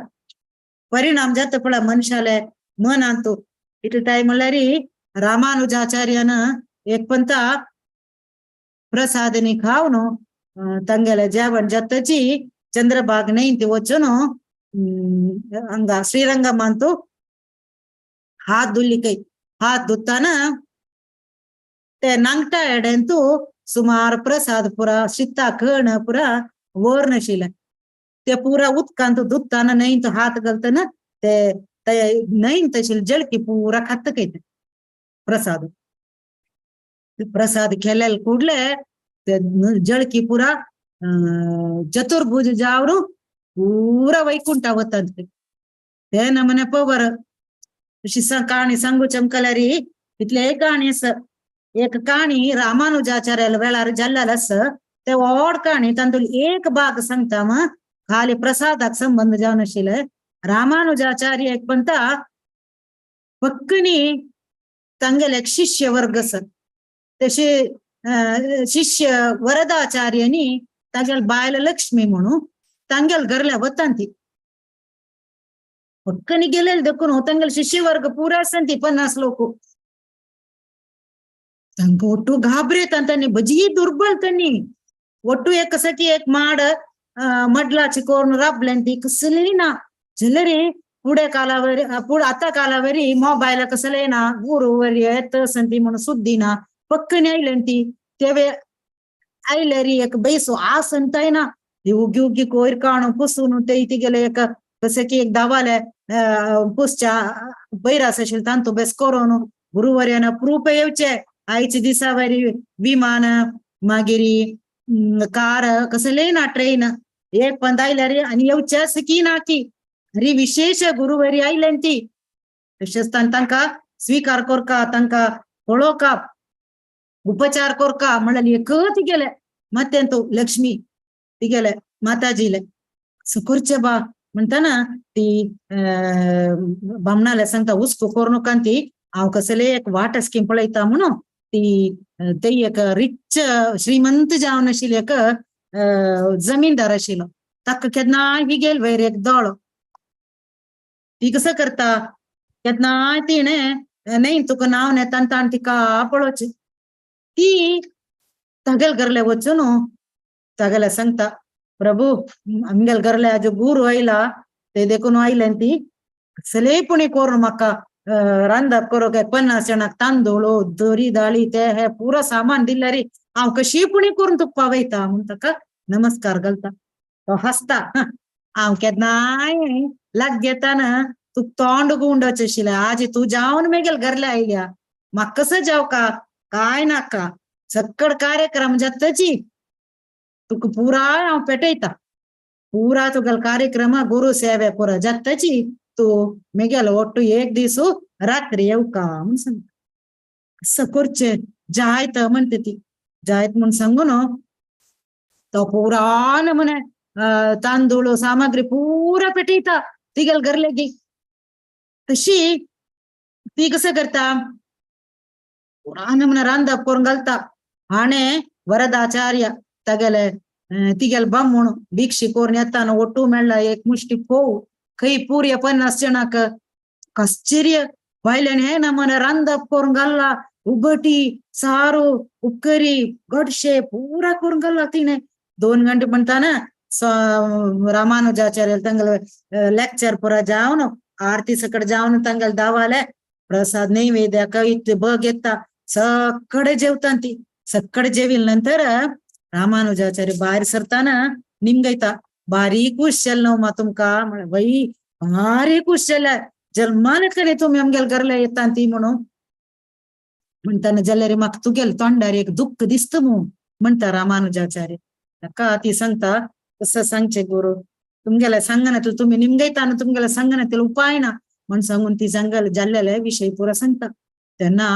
परिणाम जाता पळय मनशाले मनांत इतले टायम म्हणल्यार रामानुजाचार्यान एक पंता प्रसादनी खावन तांगेले जेवण जातची चंद्रभाग न्हंय ती वचून हांगा श्रीरंगमांतू हात धुल्ली खंय हात धुताना ते नांगटा एडेंतू सुमार प्रसाद पुरा शिता कण पुरा वर नाशिल्लें ते पुरा उदकांत दुदताना न्हंयत हात घालतना ते न्हंयत आशिल्ले जळकी पुरा खात कयता प्रसाद. प्रसाद केलेले ಕೂಡ್ಲೆ ಜಳಕಿ ಪೂರ ಚತುರ್ಭುಜ ಜಾವ್ರು ಪೂರ ವೈಕುಂಠ वतंत ते नमने पवर अशी काणी सांगू चमकल्यारी इतले एक काणी आसा. एक काणी रामानुजाचार्याला वेळार जाल्लेल आसा ते व्हड काणी तातूंत एक भाग सांगता म खाली प्रसादाक संबंद जावन आशिल्ले. रामानुजाचार्य एक म्हणटा पक्कनी तांगेले एक शिष्य वर्ग आसा तशे शिष्य वरदाचार्यानी तागेल बायल लक्ष्मी म्हणून तांगेल घरल्या वतान ती पक्कनी गेलेले देखून तांगेल शिष्य वर्ग पुरा आसा ती 50 लोक. तांकां ಒಟ್ಟು घाबरेतान तांणी भजी दुर्बल तांणी ಒಟ್ಟು एक कसं की एक माड मडलाची कोरून राबल्यान ती कसली ना जाल्यार फुडें कालावरी फुडें आतां कालावरी मोबायल कसले ना गुरू वरी येत ती म्हणून सुद्दी ना पक्कनी आयल्यान ती तेवे आयल्यार एक बैसो आसनताय ना ती उगी उगी कोयर काणू पुसून ते तिगेले एक कशें की एक दावाले पुसच्या बैरास आशिल्ले तांतू बेस करून गुरुवर्यान प्रूफ येवचे आयचे दिसा वरी विमान मागीर कार कसलेय ना ट्रेन एक पंद आयल्यार आनी येवचे आसा की ना की अरे विशेष गुरुवरी आयल्यान ती तशेंच तांकां स्वीकार करका तांकां पळोवका उपचार करका म्हणल्यार एकच तिगेले मात्यान तो लक्ष्मी तिगेले माताजीले सो करचे बा म्हणटाना ती बामणाले सांगता हुस्को करू नाका ती हांव कसले एक वाट स्कीम पळयता म्हणून ती ते एक रिच श्रीमंत जावन आशिल्ले एक जमीनदार आशिल्लो ताका केन्नाय ही गेल वयर एक दोळो ती कसं करता केन्नाय तिणें न्हय तुका नांव नेतान ताण तिका पळोवचें ती तागेल घरले वचून तागेले सांगता प्रभू आमगेल घरले आजो गुरू आयला ते देखून आयल्यान ती कसलेय पुणी करून म्हाका रांदप करूंक 50 जाणांक तांदूळ दोरी दाळी ते हे पुरा सामान दिल्यार हांव कशी पुणी करून तुका पावयता म्हूण ताका नमस्कार घालता. तो हांसता हांव केन्नाय लागेताना तुका तोंड गुंडोचें आशिल्लें आज तूं जावन मेगेल घरले आयल्या म्हाका कसो जावका काय नाका सक्कड कार्यक्रम जातची तुका पुराय हांव पेटयता पुरा तुगेलो कार्यक्रम गुरु सेवे पुरा जातची तूं मेगेलो ಒಟ್ಟು एक दीस रात्री येवका म्हूण सांगता. कसं करचें जायत म्हणटा ती जायत म्हूण सांगून तो पुरान म्हणे तांदूळ सामग्री पुरा पेटयता तिगेल घरलेगी. तशी ती कसं करता पुरान म्हणे रांदप करून घालता हाणे वरदाचार्य तागेले तिगेल बामूण भिक्षी करून येताना ಒಟ್ಟು मेळ्ळा एक मुष्टी फोव खंय पुरया 50 जाणांक आश्चर्य बायल्यान हे ना म्हणे रांदप करून घालला उबटी सारू उपकरी गोडशे पुरा करून घालला तिणे. 2 गंटे म्हणताना रामानुजाचार्य तांगेले लेक्चर पुरा जावन आरती सकट जावन तांगेले दावाले प्रसाद नैवेद्य इतले बग येता सकडे जेवता ती. सकडे जेविल नंतर रामानुजाचार्य भायर सरताना निमगयता बारीक खुश जालें न्हू मा तुमकां म्हळ्यार वय भारी खुश जाल्या जल्मानच कडे तुमी आमगेले घरले येता ती म्हणून म्हणटाना जाल्यार म्हाका तुगेले तोंडार एक दुख्ख दिसता मू म्हणटा रामानुजाचार्य. ताका ती सांगता कसं सांगचे गुरू तुमगेले सांगना तुमी निमगयता आनी तुमगेले सांगना तिला उपाय ना म्हण सांगून ती सांगले जाल्लेले विशय पुरा सांगता. तेन्ना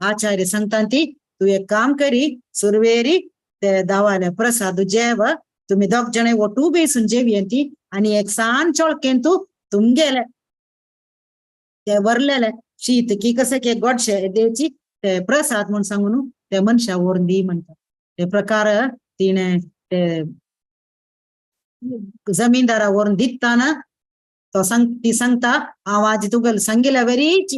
आचार्य सांगता ती तूं एक काम करी सुरवेरी ते दावाले प्रसाद जेव तुमी दोग जाण ಒಟ್ಟು बेसून जेवया ती आनी एक सान चोळकेन तूं तुमगेले ते वरलेले शीत की कसं की गोडशे द्यायची ते प्रसाद म्हूण सांगून ते मनशा व्हरून दी म्हणटा. ते प्रकार तिणें ते जमीनदारा व्हरून दिताना तो सांग ती सांगता हांव आज तुगेले सांगिल्या वरीच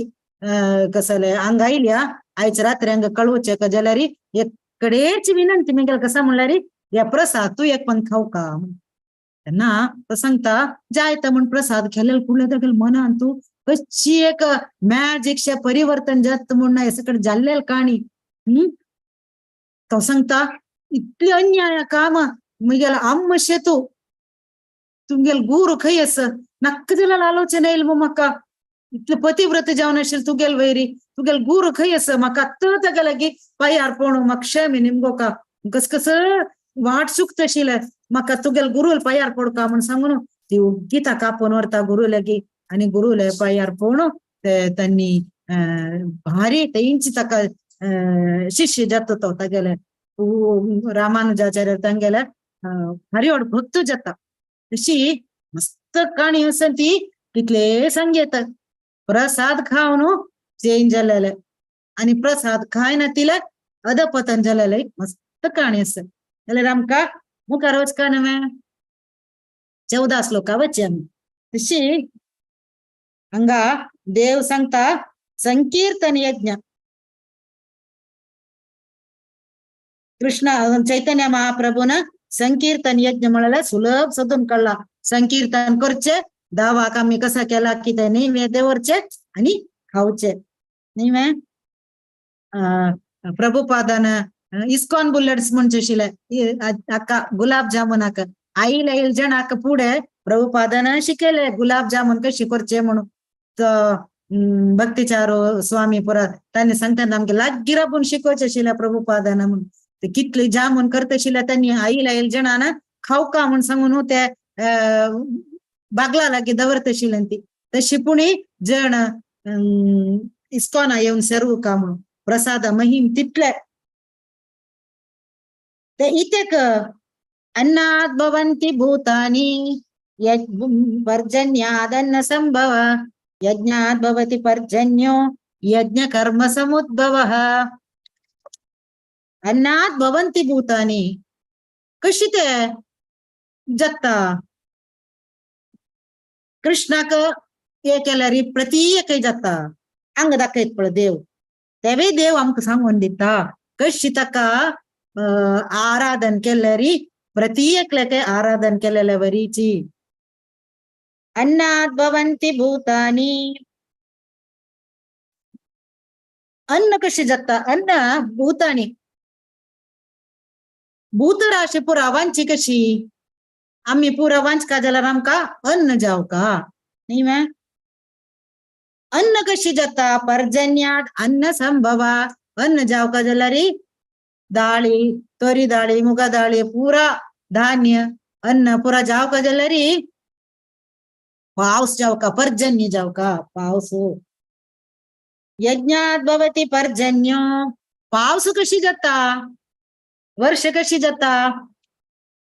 कसले हांगा आयल्या आयज रात्री हांगा कळोवचें का जाल्यार एक कडेच विनंती मेगेले कसा म्हणल्यार या प्रसाद तूं एक पण खावका तेन्ना तो सांगता जायता म्हूण प्रसाद खेलेल कुडले तागेले मनान तूं कशी एक मॅजिकशें परिवर्तन जाता म्हूण ना हे सकट जाल्लेल काणी. तो सांगता इतले अन्याय काम मुगेला अम्म शेतू तुमगेल गुरु खंय आसा नाक्क जाल्यार आलोचना येयल मग म्हाका इतले पतिव्रत जावन आशिल्ले तुगेल वैरी तुगेल गुरु खंय आसा म्हाका आत्तां ताका लागीं पांयार पडूं म्हाका क्षमे निमगोका कस कस वाट चुकता आशिल्लें म्हाका तुगेल गुरुल पांयार पडका म्हूण सांगून ती ओग्गी ताका आपोवन व्हरता गुरु लागीं आनी गुरुले पांयार पडून ते तांणी भारी तेंची ताका शिष्य जाता तो तागेले रामानुजाचार्य तांगेले भारी व्हड भक्त जाता. तशी मस्त काणी आसा ती कितले सांगयेता प्रसाद खावन चेंज जालेले आनी प्रसाद खायना तिले अधपतन जालेले मस्त काणी आसा. जाल्यार आमकां मुखार वचका न्हय 14 श्लोका वचया आमी. तशी हांगा देव सांगता संकीर्तन यज्ञ कृष्ण चैतन्य महाप्रभून संकीर्तन यज्ञ म्हळ्यार सुलभ सोदून काडला. संकीर्तन करचे दावाक आमी कसा केला कितें नैवेद्य दवरचे आनी खावचे न्ही. प्रभुपादान इस्कॉन बुलेट्स म्हणचे आशिल्ले हाका गुलाब जामुन हाका आईल आईल जणाक फुडें प्रभुपादान शिकयले गुलाब जामुन कशी करचे म्हणून. तो भक्तिचारो स्वामी पुरा तांणी सांगता आमगे लागीं राबून शिकोवचें आशिल्लें प्रभुपादान म्हणून. ते कितले जामुन करता आशिल्ले तांणी आईल आईल जणान खावका म्हूण सांगून ते बागला लागीं दवरता आशिल्ले ती. तशी पुणी जण इस्कॉना येवन सर्व का म्हणून प्रसाद महिम तितले ते इतेक अन्नात् भवन्ति भूतानि पर्जन्यादन्न संभव यज्ञात् भवति पर्जन्यो यज्ञ कर्म समुद्भवः. अन्नात् भवन्ति भूतानि कशी ते जत्ता कृष्णाक हे केल्यार प्रत्येक जाता हांगा दाखयत पळय देव तेवूय देव आमकां सांगून दिता कशी ताका आराधन केल्यार प्रत्येकल्याक आराधन केलेल्या वरीची. अन्नात् भवन्ति भूतानि अन्न कशी जाता अन्न भूतानि भूतराशी पुरा वांची कशी आमी पुरा वांचका जाल्यार आमकां अन्न जावका न्ही मॅ. अन्न कशी जाता पर्जन्यात अन्न संभवा अन्न जावका जाल्यार दाळी तोरी दाळी मुगा दाळी पुरा धान्य अन्न पुरा जावका जाल्यार पावस जावका पर्जन्य जावका पावस. यज्ञात भवति पर्जन्य पावस कशी जाता वर्ष कशी जाता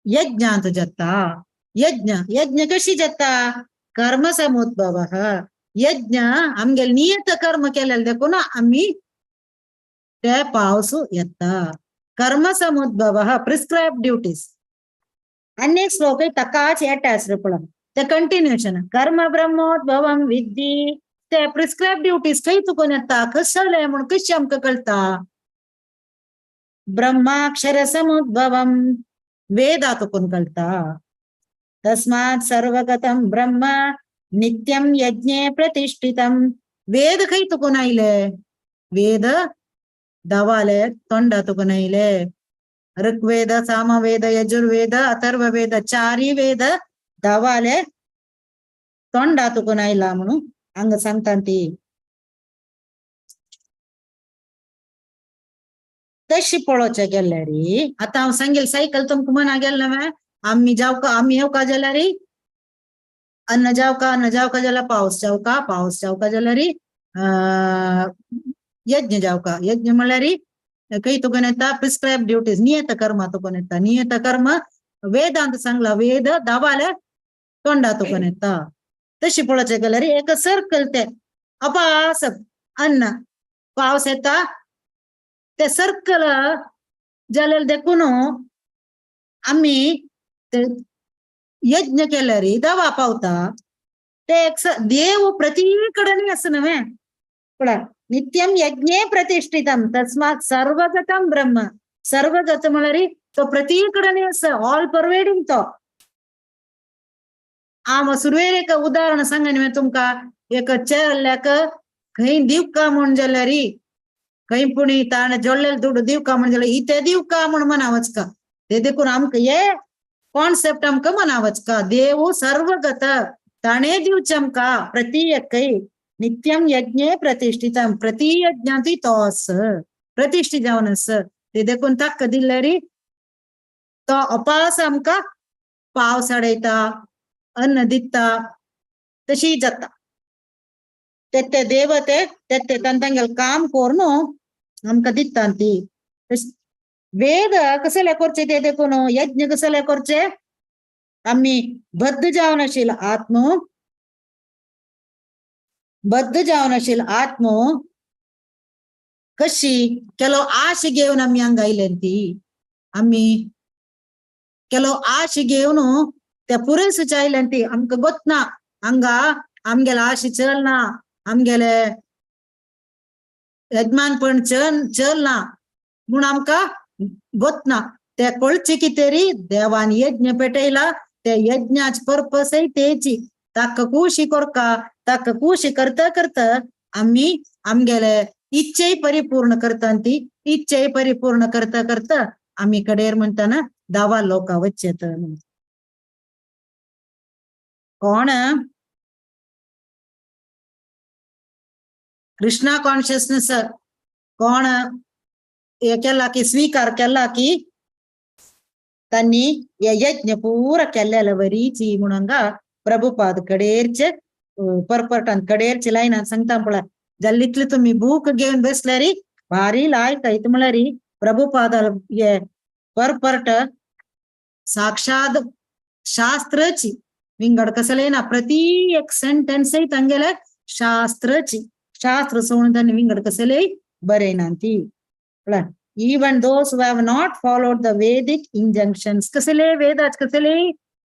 यज्ञांत जाता. यज्ञ यज्ञ कशी जाता कर्म समुद्भव यज्ञ आमगेले नियत कर्म केलेले देखून आमी ते पावस येता. कर्म समुद्भव प्रिस्क्रायब ड्युटीज. आनी एक श्लोक ताकाच अटॅच पळय ते कंटिन्युएशन कर्म ब्रह्मोद्भवम विद्धी ते प्रिस्क्रायब ड्युटीज खंय चुकून येता कसले म्हूण कशें आमकां कळटा ब्रह्माक्षर समुद्भवम वेदा तुकून कळटा. तस्मात् सर्वगतं ब्रह्म नित्यं यज्ञे प्रतिष्ठितं. वेद खंय तुकून आयले वेद दवाले तोंडा तुकून आयले. ऋग्वेद सामवेद यजुर्वेद अथर्ववेद चारी वेद दवाले तोंडा तुकून आयला म्हणून हांगा सांगता ती. तशी पळोवचें गेल्यार आतां हांव सांगेल सायकल तुमकां मना गेल न्हय आमी जावका आमी येवका जाल्यार अन्न जावका अन्न जावका जाल्यार पावस जावका पावस जावका जाल्यार यज्ञ जावका यज्ञ म्हणल्यार खंय तुका येता प्रिस्क्रायब ड्युटीज नियत कर्म तुका येता. नियत कर्म वेदांत सांगला वेद दावाले तोंडा तुका येता. तशी पळोवचें गेल्यार एक सर्कल ते अपास अन्न पावस येता ते सर्कल जालेले देखून आमी ते यज्ञ केल्यार दवा पावता. ते एक देव प्रतीकडेन आसा न्हय पळय नित्यं यज्ञे प्रतिष्ठितं तस्मात् सर्वगतं ब्रह्म. सर्वगत म्हळ्यार तो प्रतीकडेन आसा ऑल परवेडिंग तो. हांव सुरवेर एक उदाहरण सांगा न्ही तुमकां एक चेडल्याक खंय दिवका म्हूण जाल्यार खंय पुणी ताणें जोडलेले दुडू दिवका म्हण जाल्यार इते दिवका म्हण मना वचका. ते देखून आमकां हे कॉन्सेप्ट आमकां मना वचका. देव सर्वगत ताणें दिवचें आमकां प्रति एकय नित्यं यज्ञे प्रतिष्ठितं प्रति यज्ञांतूय तो आस प्रतिष्ठित जावन आस. ते देखून ताका दिल्यारी तो अपास आमकां पावस हाडयता अन्न दिता तशी जाता. ते ते देवते ते ते तांगेलें काम करून आमकां दिता ती. वेद कसले करचे ते देखून यज्ञ कसले करचे आमी बद्ध जावन आशिल्लो आत्मो बद्ध जावन आशिल्लो आत्मो कशी ಕೆಲವು ಆಶೆ घेवन आमी हांगा आयले ती आमी ಕೆಲವು ಆಶೆ घेवन ते पुरेस आयले ती आमकां गोतना हांगा आमगेले आशे चलना आमगेले यजमानपण चलना म्हूण आमकां गोतना. ते कळचे कितें देवान यज्ञ पेटयला ते यज्ञाच पर्पसय तेची ताका खुशी करका ताका खुशी करता करता आमी आमगेले इच्छेय परिपूर्ण करता ती इच्छेय परिपूर्ण करता करता आमी कडेर म्हणटाना दावा लोका वचेत. कोण कृष्णा कॉन्शियसनेस कोण हे केला की स्वीकार केला की तांणी हे यज्ञ पुरा केल्लेले वरीची म्हणून हांगा प्रभुपाद कडेरचे परपरटान कडेरचे लायनान सांगता पळय. जाल्यार इतले तुमी बूक घेवन बसल्यारी भारी लायक येता म्हळ्यार प्रभुपाद हे परपरट साक्षात शास्त्रची विंगड कसले ना प्रति एक सेंटेन्सय तांगेले शास्त्रची शास्त्र सोडून तांणी विंगड कसले बरयना ती. Even those who have not followed the Vedic injunctions कसले वेदाच कसले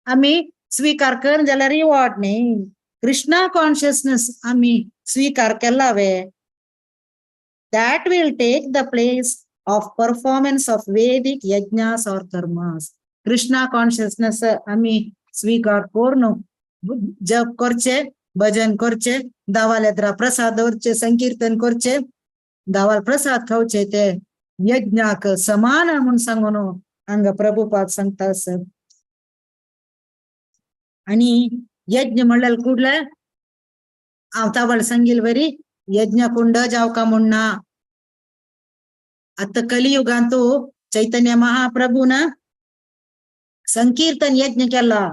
आमी स्वीकार कर जाल्यार वाट न्ही. कृष्णा कॉन्शियसनेस आमी स्वीकार केला वे that will take the place of performance of Vedic yajnas or karmas. Krishna consciousness आमी स्वीकार करून जप करचे भजन करचे दावालेद्रा प्रसाद दवरचे संकीर्तन करचे दावाल प्रसाद खावचे ते यज्ञाक समान म्हूण सांगून हांगा प्रभुपाद सांगता सर. आणि यज्ञ म्हणल्यार कुडले हांव तावळ सांगील वरी यज्ञ कुंड जावका म्हूण ना. आतां कलियुगांतू चैतन्य महाप्रभून संकीर्तन यज्ञ केला.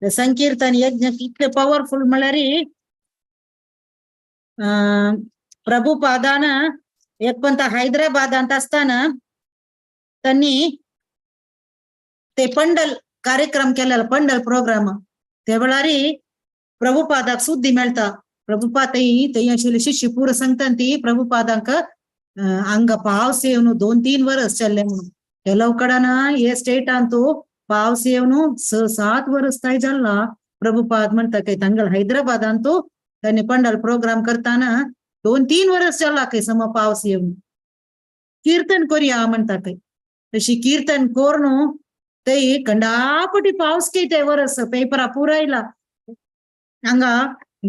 संकीर्तन यज्ञ कितले पॉवरफुल म्हळ्यार प्रभुपादान एक पण हैदराबादांत असताना त्यांनी ते पंडल कार्यक्रम केलेला पंडल प्रोग्राम त्या वेळार प्रभुपादाक सुद्दी मेळटा. प्रभुपाद थंय आशिल्ले शिष्य पुरो सांगता ती प्रभुपादांक हांगा पावस येवन 2-3 वर्स चल्ले म्हणून ಕೆಲವು ಕಡೆನ हे स्टेटांतू पावस येवन 6-7 वर्स थंय जाल्ला. प्रभुपाद म्हणटा काय तांगेले हैदराबादांतू त्यांनी पंडल प्रोग्राम करताना 2-3 वर्स चल्ला खंय सम पावस येवन कीर्तन करूया म्हणटा खंय. तशी कीर्तन करून ते कंडापटी पावस की ते वर्स पेपरा पुरायला. हांगा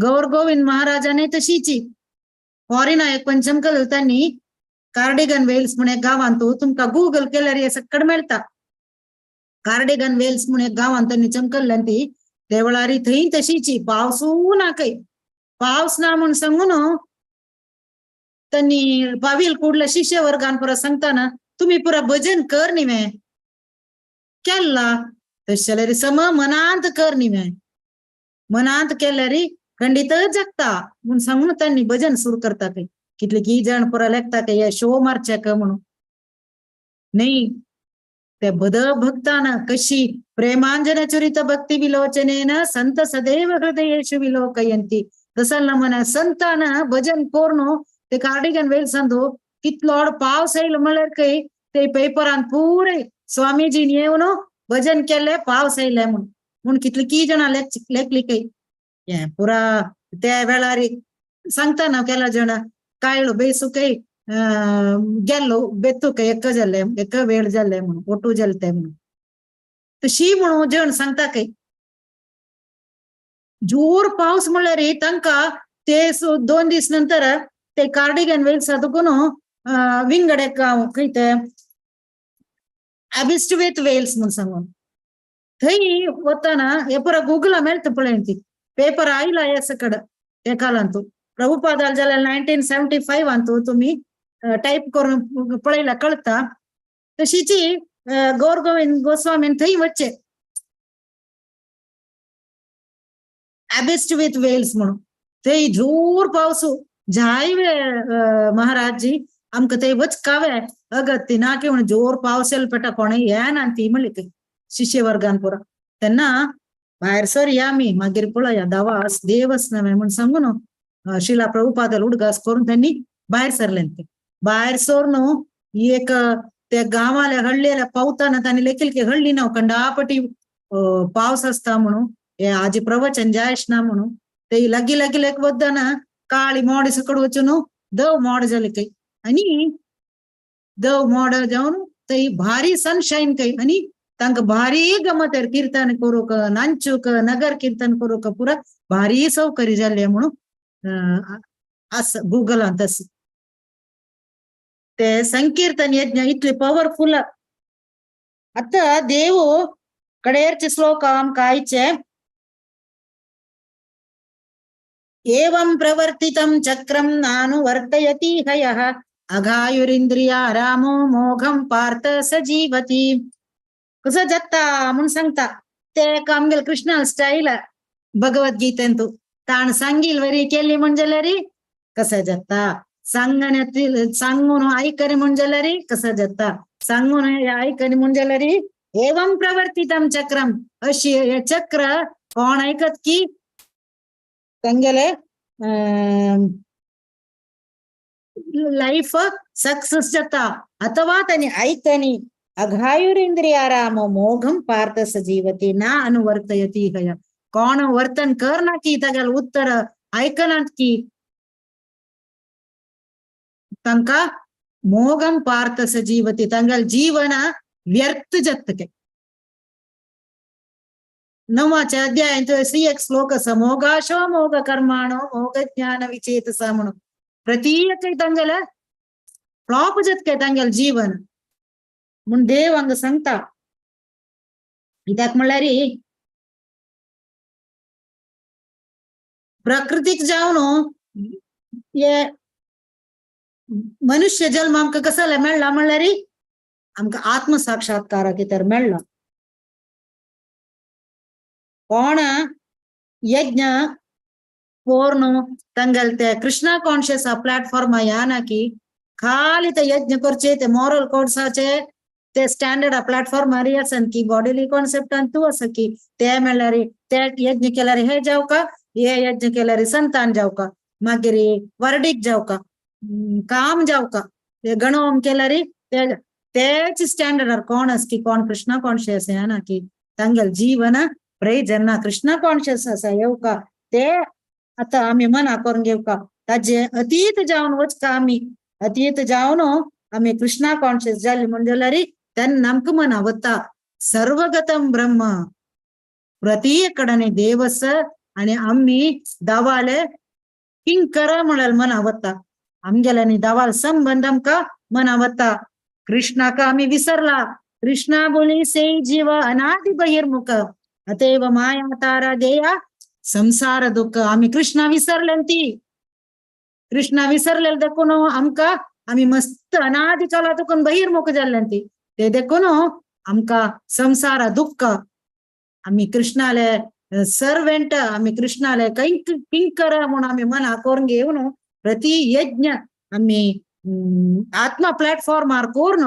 गौर गोविंद महाराजाने तशीची फॉरेना एक पंचमकल त्यांनी कार्डिगन वेल्स म्हण एक गांवांतू तुमकां गुगल केल्यार हे सक्कड मेळटा. कार्डिगन वेल्स म्हण एक गांवांत त्यांनी चमकल्ल्यान ती ते वेळार थंय तशीची पावसू ना खंय पावस ना म्हूण सांगून त्यांनी पावील कुडल्या शिष्य वर्गान पुरा सांगताना तुम्ही पुरा भजन कर न्ही केल्ला तशें जाल्यार सम मनांत कर न्ही मनांत केल्यार खंडीतच जगता म्हूण सांगून त्यांनी भजन सुरू करता खंय. कितले की जण पुरा लेखता काय शो मारचे का म्हणून नाही. ते बद भक्तान कशी प्रेमांजन चुरित भक्ती विलोचनेन संत सदैव हृदयेषु विलोकयंती. तसं म्हणा संतान भजन करून ते कार्डिगन वेल्सांतू कितलो पावस येयलो म्हळ्यार खंय ते पेपरान पुरे स्वामीजीन येवन भजन केले पावस येयले म्हूण म्हूण कितली की जाणां लेखली खंय. हे पुरा त्या वेळार सांगता ना केला जाणां कायलो बेसू खंय गेल्लो बेतू खंय एक जाल्ले एक वेळ जाल्ले म्हणून ओटू जाले ते म्हणून तशी म्हणून जेवण सांगता खंय. जोर पावस म्हणल्यार तांकां ते 2 दीस नंतर ते कार्डिगन वेल्सा दुखून विंगड गांव खंय ते अबिस्टवेथ वेल्स म्हूण सांगून. थंय वतना हे पुरा गुगला मेळटा पळय ती पेपर आयला हे सकड ते कालांतू प्रभुपादाल जाल्यार 1975 अंतू तुमी टायप करून पळयला कळता. तशीची गौर गोविंद गोस्वामीन थंय वच्चे अबिस्ट विथ वेल्स म्हणून. थंय जोर पावसू जाय महाराज जी आमकां थंय वचकावे अगत्य ना की म्हणून जोर पावस येयलो पेटा कोणें येना ती म्हणली थंय शिष्य वर्गान पुरा. तेन्ना भायर सर या आमी मागीर पळया दावास देवस नव्हे म्हूण सांगून शिला प्रभुपादाल उडगास करून त्यांनी भायर सरले. ते भायर सर एक त्या गांवाल्या हळ्ळेल्या पावताना तांणी लेखील की हळ्ळी ना कंडापटी पावस आसता म्हणून हे आजी प्रवचन जायश ना म्हणून ते लागीं लागीं लेक वतना काळी मोड सकड वचून दव मोड जाले खंय आनी दव मोड जावन थंय भारी सनशायन खंय आनी तांकां भारी गमत कीर्तन करूंक नांचूक नगर कीर्तन करूंक पुरा भारी सौकर्य जाल्लें म्हणून आसा गुगलांत आसा. ते संकीर्तन यज्ञ इतले पॉवरफुल. आतां देव कडेरचे श्लोक आमकां आयचे एवं प्रवर्तितं चक्रं नानुवर्तयति हयः अघायुरिंद्रिया रामो मोघं पार्थ सजीवती. कसं जत्ता म्हणून सांगता ते आमगेले कृष्णा स्टाईल भगवद्गीतेंतू ताण सांगील वरी केली म्हणजे कसं जत्ता सांगण्यातील सांगून ऐकरी म्हणजे कसं जत्ता सांगून ऐकरी म्हणजे एवं प्रवर्तितं चक्रम अशी हे चक्र कोण ऐकत की तांगेले लाईफ सक्सेस जाता अथवा तांणी ऐकनी अघायुरिंद्रियाराम मोघम पार्थ सजीवती ना अनुवर्तयती हय. कोण वर्तन करना की तागेले उत्तर ऐकनात की तांकां मोघम पार्थ सजीवती तांगेले जीवन व्यर्थ जातके. नवाच्या अध्यायांत श्री एक श्लोक आसा मोघाशो मोघ कर्माणो मोघ ज्ञान विचेतसा म्हणून. प्रत्येक तांगेले फ्लॉप जातके तांगेले जीवन म्हूण देव हांगा सांगता. कित्याक म्हणल्यार प्रकृतीक जावन हे मनुष्य जन्म आमकां कसले मेळ्ळा म्हणल्यार आमकां आत्मसाक्षात्काराक तर मेळ्ळा. कोण यज्ञ पूर्ण तांगेले ते कृष्णा कॉन्शियस प्लॅटफॉर्म ह्या की खाली ते यज्ञ करचे ते मॉरल कोड्साचे ते स्टँडर्ड प्लॅटफॉर्मार आसन की बॉडीली कॉन्सेप्टान तूं आसा की ते म्हणल्यार ते यज्ञ केल्यार हे जावका हे यज्ञ केल्यार संतान जावका मागीर वर्डीक जावका काम जावका ते गणोम केल्यार ते तेच स्टँडर्डार कोण आसा की कोण कृष्णा कॉन्शियस ह्या ना की तांगेले जीवन प्रयोजन कृष्णा कॉन्शियस आसा येवका ते आतां आमी मना करून घेवका ताजे अतीत जावन वचका आमी अतीत जावन आमी कृष्णा कॉन्शियस जाली म्हण जाल्यार तेन्ना आमकां मना वता सर्वगतम ब्रह्म प्रत्येक कडेन देवस आनी आमी दावाले किंकर म्हळ्यार मना वता आमगेल्यानी दावाल संबंद आमकां मना वता. कृष्णाक आमी विसरला. कृष्णा बोली सेई जीव अनादि बहिर्मुख अतएव माया तारा देया संसार दुःख. आमी कृष्णा विसरले ती कृष्णा विसरले देखून आमकां आमी मस्त अनादि काला तुकून बहिर्मुख जाल्ले ती ते देखून आमकां संसार दुःख. आमी कृष्णाले सर्वेंट आमी कृष्णाले किंकर म्हणून आमी मना करून घेवन प्रति यज्ञ आमी आत्मा प्लॅटफॉर्मार करून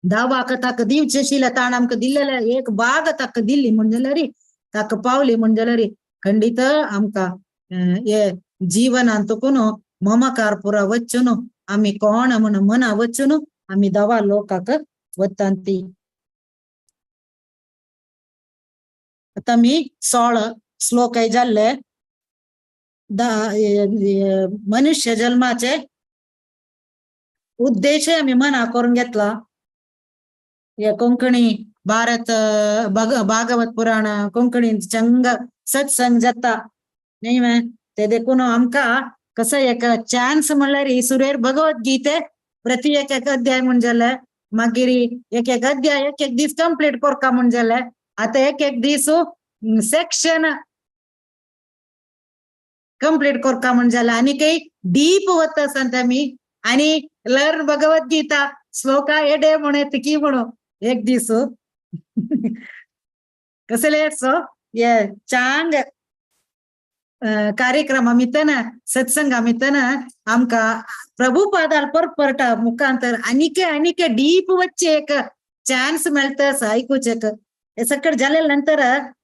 दावाक ताका दिवचे शिले ताण आमकां दिल्लेले एक बाग ताका दिल्ली म्हण जाल्यार ताका पावली म्हण जाल्यार खंडीत आमकां हे जीवनान तुकून ममकार पुरा वचून आमी कोण म्हण मना वचून आमी दवा लोकाक वतान ती. आतां आमी 16 श्लोक जाल्ले मनुष्य जन्माचे उद्देश आमी मना करून घेतला. हे कोंकणी भारत भागवत पुराण कोंकणी चंग सत्संग जाता न्ही मे ते देखून आमकां कसो एक चान्स म्हणल्यार सुरेर भगवत गीते प्रति एक एक अध्याय म्हूण जाले, मागीर एक एक अध्याय एक एक दीस कंप्लीट करका म्हूण जाले. आतां एक एक दीस सेक्शन कंप्लीट करका म्हूण जाले. आनी काही डीप वता सांगता आमी. आनी लर्न भगवद्गीता श्लोका एडे म्हण येता की म्हणू एक दीस कसले सो हे चांग कार्यक्रम मितन सत्संग मितन आमकां प्रभुपादार परपरटा मुखांतर आनीक आनीक डीप वच्चे एक चान्स मेळटा आयकुचेक. हे सगळें जाले नंतर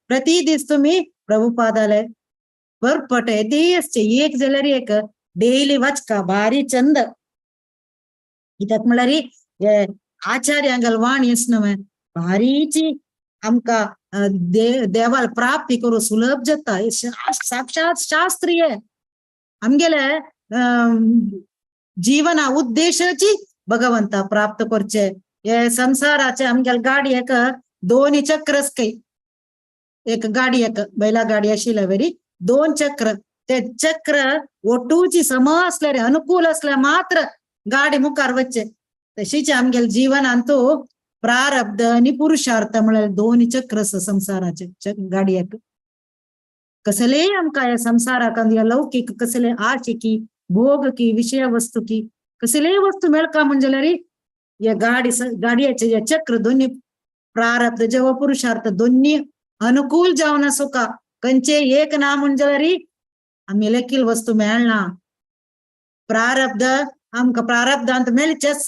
प्रति दीस तुमी प्रभुपादाले परपट येदे एक जाल्यार एक डेली वाचका भारी चंद. कित्याक म्हणल्यार आचार्यांगल वाणी न्हय भारीची आमकां देवाल प्राप्ती करूं सुलभ जाता. साक्षात शास्त्रीय आमगेले जीवना उद्देशाची भगवंता प्राप्त करचे. हे संसाराचे आमगेले गाडी एक दोन चक्र काही एक गाडी एक बैला गाडी आशिल्ल्या वरी दोन चक्र, ते चक्र ಒಟ್ಟೂಚಿ सम असल्यार अनुकूल असल्यार मात्र गाडी मुखार वच्चे. तशीच आमगेले जीवन अंतू प्रारब्ध आणि पुरुषार्थ म्हळ्यार दोन चक्र संसाराचे गाडयेक. कसलेय आमकां ह्या संसाराक लौकीक कसले आशिकी भोग की विषय वस्तू की कसलेय वस्तू मेळका म्हण जाल्यार ह्या गाडी गाडयेचे हे चक्र दोन्ही प्रारब्ध जेव्हा पुरुषार्थ दोन्ही अनुकूल जावन आसूका. खंयचे एक ना म्हण जाल्यार आमी लेखील वस्तू मेळना. प्रारब्ध आमकां प्रारब्धांत मेळचेच,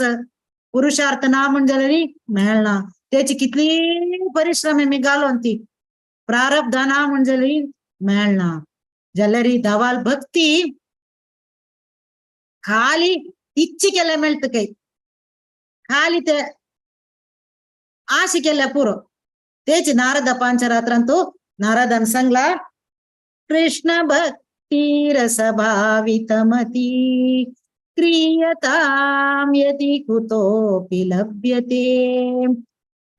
पुरुषार्थ ना म्हण जाल्यार मेळना. तेची कितली परिश्रम आमी घालून ती प्रारब्ध ना म्हण जाल्यार मेळना. जाल्यार धवाल भक्ती खाली इच्छे केल्यार मेळटा काय, खाली ते आशे केल्यार पुरो. तेच नारद पांचरात्रांतू नारदान सांगला कृष्ण भक्ती रसभावितमती क्रियतां यदि कुतोपि लभ्यते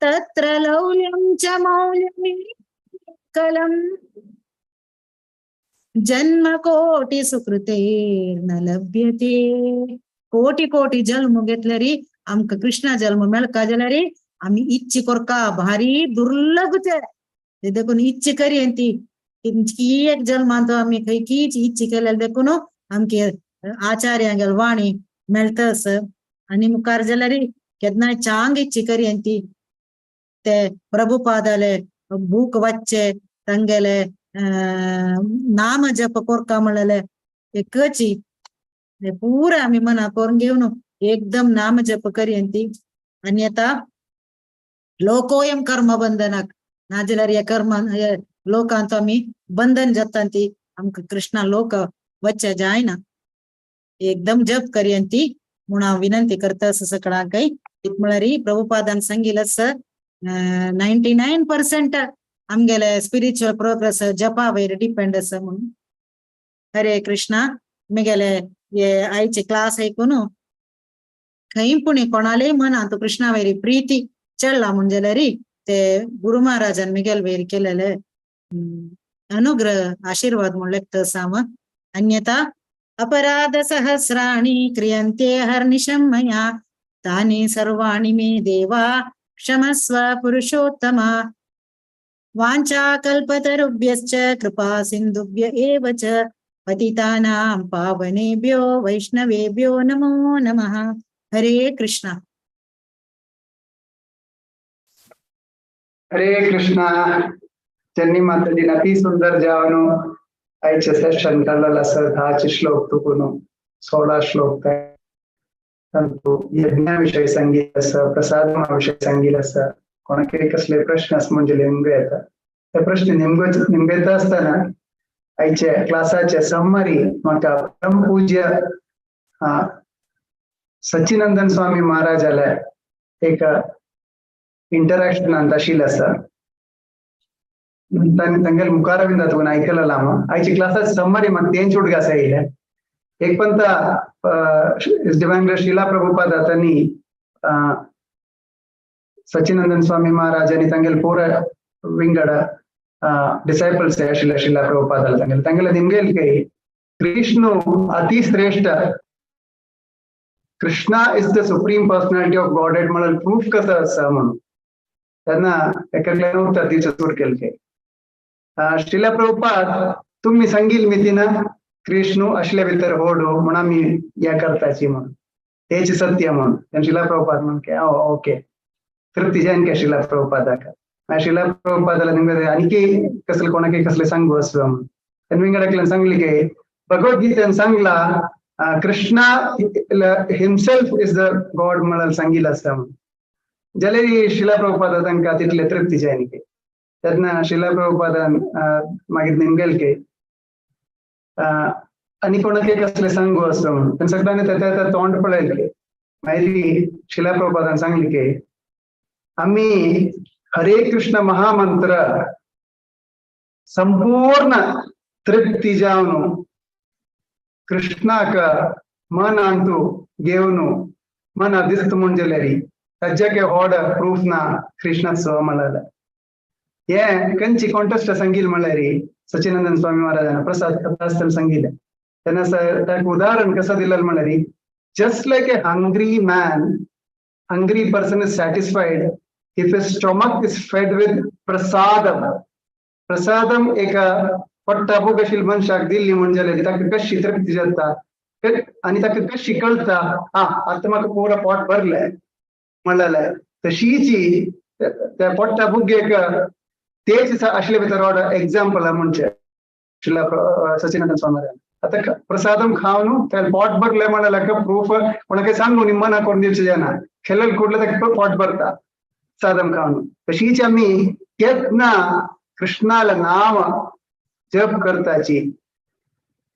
तत्र लौल्यं च मौल्यमेकलं जन्म कोटि सुकृतेर्न लभ्यते. कोटी कोटी जल्म घेतल्यारी आमकां कृष्णा जल्म मेळका जाल्यार आमी इच्छे करका भारी दुर्लभ ते. देखून इच्छे करी ती एक जल्मांत आमी खंयचीच इच्छे केल्यार देखून आमके आचार्यांगेल वाणी मेळटस. आनी मुखार जाल्यार केन्नाय चांग इच्छे करी ती ते प्रभुपादाले बूक वाचचे तांगेले नाम जप कोरका म्हणलेले एकची पुरा आमी मना करून घेवन एकदम नाम जप करी ती. आनी आतां लोकोयम कर्म बंधनाक नाजाल्यार ह्या कर्म लोकांत आमी बंधन जाता ती आमकां कृष्णा लोक वच्चे जायना. एकदम जप करी ती म्हूण हांव विनंती करता सगळ्यांकय. म्हळ्यार प्रभुपादान सांगिल्लें 99% आमगेले स्पिरिच्युअल प्रोग्रेस जपा वयर डिपेंड आसा म्हणून. हरे कृष्णा. मुगेले हे आयचे क्लास आयकून खंय पूण कोणालेय मनांत कृष्णा वयर प्रिती चडला म्हण जाल्यार ते गुरु महाराजान मिगेल वयर केलेले अनुग्रह आशीर्वाद म्हूण लेखता आसा हांव. अन्यथा अपराध सहस्राणि क्रियन्ते हर्निशं मया तानि सर्वाणि मे देवा क्षमस्व पुरुषोत्तम. वाञ्छाकल्पतरुभ्यश्च कृपा सिन्धुभ्य एव च पतितानां पावनेभ्यो वैष्णवेभ्यो नमो नमः. हरे कृष्णा. हरे कृष्णा. चन्नी माताजी अति सुंदर जावनो आयचे सेशन काडलेलो आसा. 10 श्लोक तुकून 16 श्लोक तांतू यज्ञा विशय सांगिल्लें आसा, प्रसादमा विशय सांगिल्लें आसा. कोणाकय कसले प्रश्न आसा म्हणजे निमगो येता ते प्रश्न निमगयता आसतना आयचे क्लासाचे समरी म्हाका परमपूज्य सच्चिनंदन स्वामी महाराजाले एक इंटरॅक्शनांत आशिल्लें आसा. तांगेले मुखारविंदात आयकलें हांव. आयच्या क्लासाचे समरी म्हाका तेंच उडगास आयिल्लें. एक पंता डिवाइन शिला प्रभुपाद तांणी सच्चिनंदन स्वामी महाराज आनी तांगेले पोर विंगड डिसायपल्स आशिल्ले शिला प्रभुपादाले तांगेले तांगेले निमगेल काही कृष्ण अतिश्रेष्ठ Krishna is the supreme personality of Godhead म्हणून प्रूफ कसं आसा म्हणून तेन्ना एकल्यान उत्तर दिवचें सुरू केलें. श्रीला प्रभुपाद तुम्ही सांगील मी तिना कृष्णू असले भितर होडो म्हणून आमी हे करताची म्हणून तेच सत्य म्हणून. तेन्ना श्रीला प्रभुपाद म्हणून की ओके तृप्ती जायन काय श्रीला प्रभुपादाक. मागीर श्रीला प्रभुपादाला निमगे आनीक कसले कोणाक कसले सांगू आसलो म्हणून. तेन्ना विंगड एकल्यान सांगली की भगवद्गीतेन सांगला Krishna himself is the God म्हळ्यार सांगिल्लें आसा म्हणून. जाल्यार श्रीला प्रभुपादा तांकां तितले तृप्ती जायन की. तेन्ना श्रीला प्रभुपादान मागीर निमगेल की आनी कोणाक कसले सांगू आसलो म्हणून. तेन्ना सगळ्यांनी ताच्या तोंड पळयलें. मागीर श्रीला प्रभुपादान सांगली की आमी हरे कृष्ण महामंत्र संपूर्ण तृप्ती जावन कृष्णाक मनांतु घेवन मना दिस्त म्हूण जाल्यार ताज्याके होड प्रूफ ना कृष्ण स्व म्हळ्यार. हे खंयची कॉन्टेस्ट सांगील म्हळ्यार सचिनंदन स्वामी महाराजान प्रसाद आसतना सांगिल्लें. तेन्ना ताका उदाहरण कसं दिलें म्हळ्यार just like a hungry man, hungry person is satisfied if his stomach is fed with prasadam. Prasadam एका पोट्टा भूक आशिल्ल्या मनशाक दिल्ली म्हूण जाल्यार ताका कशी तृप्ती जाता आनी ताका कशी कळटा हा आतां म्हाका पुरो पोट भरलें म्हणलें. तशीची त्या पोट्टा भुग्येक तेच आशिल्ले भितर व्हड एग्जाम्पल म्हणचे सचिनंदन स्वामी. आतां प्रसादम खावन त्याला पोट भरलें म्हणल्यार प्रूफ कोणाक सांगून मना करून दिवचें जायना, खेळल कुडलें ताका पोट भरता प्रसादम खावन. तशीच आमी केन्ना कृष्णाला नाव जप करताची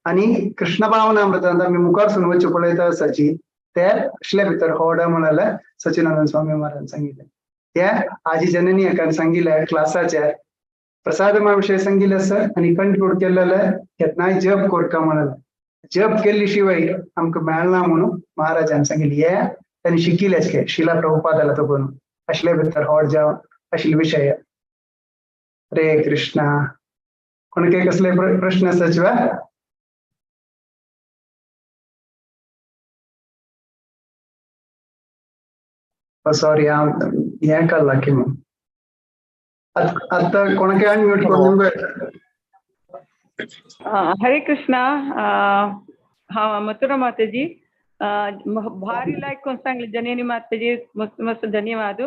आनी कृष्ण भावनामृतांत आमी मुखार वच्चें पळयता आसाची ते असले भितर होड म्हळ्यार सचिनंदन स्वामी महाराज सांगिल्लें. ते आजी जननी एकान सांगिल्लें क्लासाचे प्रसादमा विशय सांगिल्लें सर आनी कन्क्लूड केल्लें केन्नाय जप करका म्हळ्यार. जप केल्ली शिवाय आमकां मेळना म्हणून महाराजान सांगिल्लें. हे तांणी शिकिल्लें के शिला प्रभुपादाला तकून असले भितर होड जावन आशिल्ले विशय. हरे कृष्णा. कोणाक कसले प्रश्न आसाचे वा? सॉरी हांव हें काडलां की म्हूण आतां कोणाक अनम्यूट करून. हरे कृष्णा. हांव मथुरा माताजी. भारी लायक कोण सांगले जननी माताजी, मस्त मस्त धन्यवाद.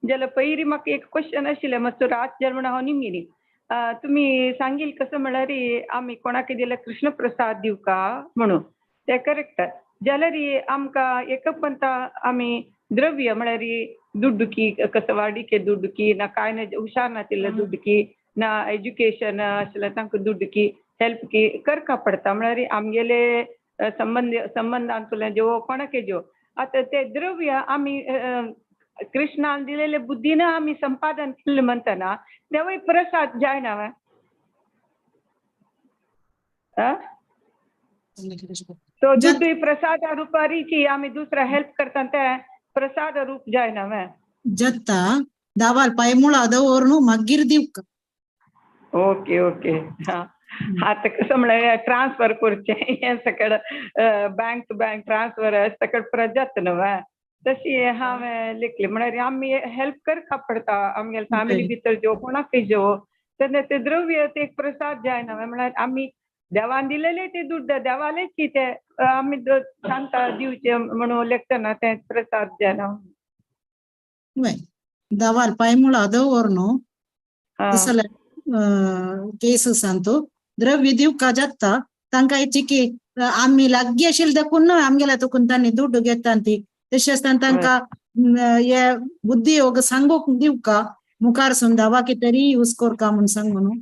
जाल्यार पयलीं म्हाका एक क्वेश्चन आशिल्लें मातसो रात जाल म्हण हांव निमगिनी. तुमी सांगील कसं म्हळ्यार आमी कोणाक दिल्यार कृष्ण प्रसाद दिवका म्हणून तें करेक्ट. जाल्यार आमकां एक पंता आमी द्रव्य म्हळ्यार दुड्डुकी कसं वाडिके दुड्डुकी ना कांय ना हुशार नातिल्ले दुड्डुकी ना एज्युकेशन आशिल्लें तांकां दुड्डुकी हेल्प की करका पडटा. म्हळ्यार आमगेले संबंद संबंदांतुलें ज्यो कोणाक ज्यो आतां ते द्रव्य आमी कृष्णान दिलेले बुद्धीन आमी संपादन केल्लें म्हणटना तेवूय प्रसाद जायना. तो दुड्डूय प्रसादा रुपारीची आमी दुसरा हेल्प करता ते प्रसाद रूप जायना. जत्ता दावाल पायमुळा दवरून मागीर दिवका. Okay okay. हा आतां कसं म्हळ्यार ट्रान्सफर करचें हें सकड बँक टू बँक ट्रान्सफर सकड प्रजात न्हू तशी हांवें लेखली. म्हळ्यार आमी हेल्प करका पडटा आमगेले फॅमिली भितर ज्यो कोणाकय ज्यो तेन्ना ते द्रव्य ते एक प्रसाद जायना. म्हळ्यार आमी देवान दिलेले ते दुड्ड देवालेच की ते आमी तांकां दिवचे म्हणून लेखतना ते प्रसाद जायना. दावाल पायमुळा दवर न्हू केसीस अंतू द्रव्य दिवका जाता तांकां इची की आमी लागीं आशिल्ले देखून न्हय आमगेल्या तुकून तांणी दुड्ड घेता ती तशें आसतना तांकां हे बुद्धी योग सांगूंक दिवका मुखार सून दावा की तरी यूज करका म्हूण सांगू न्हू.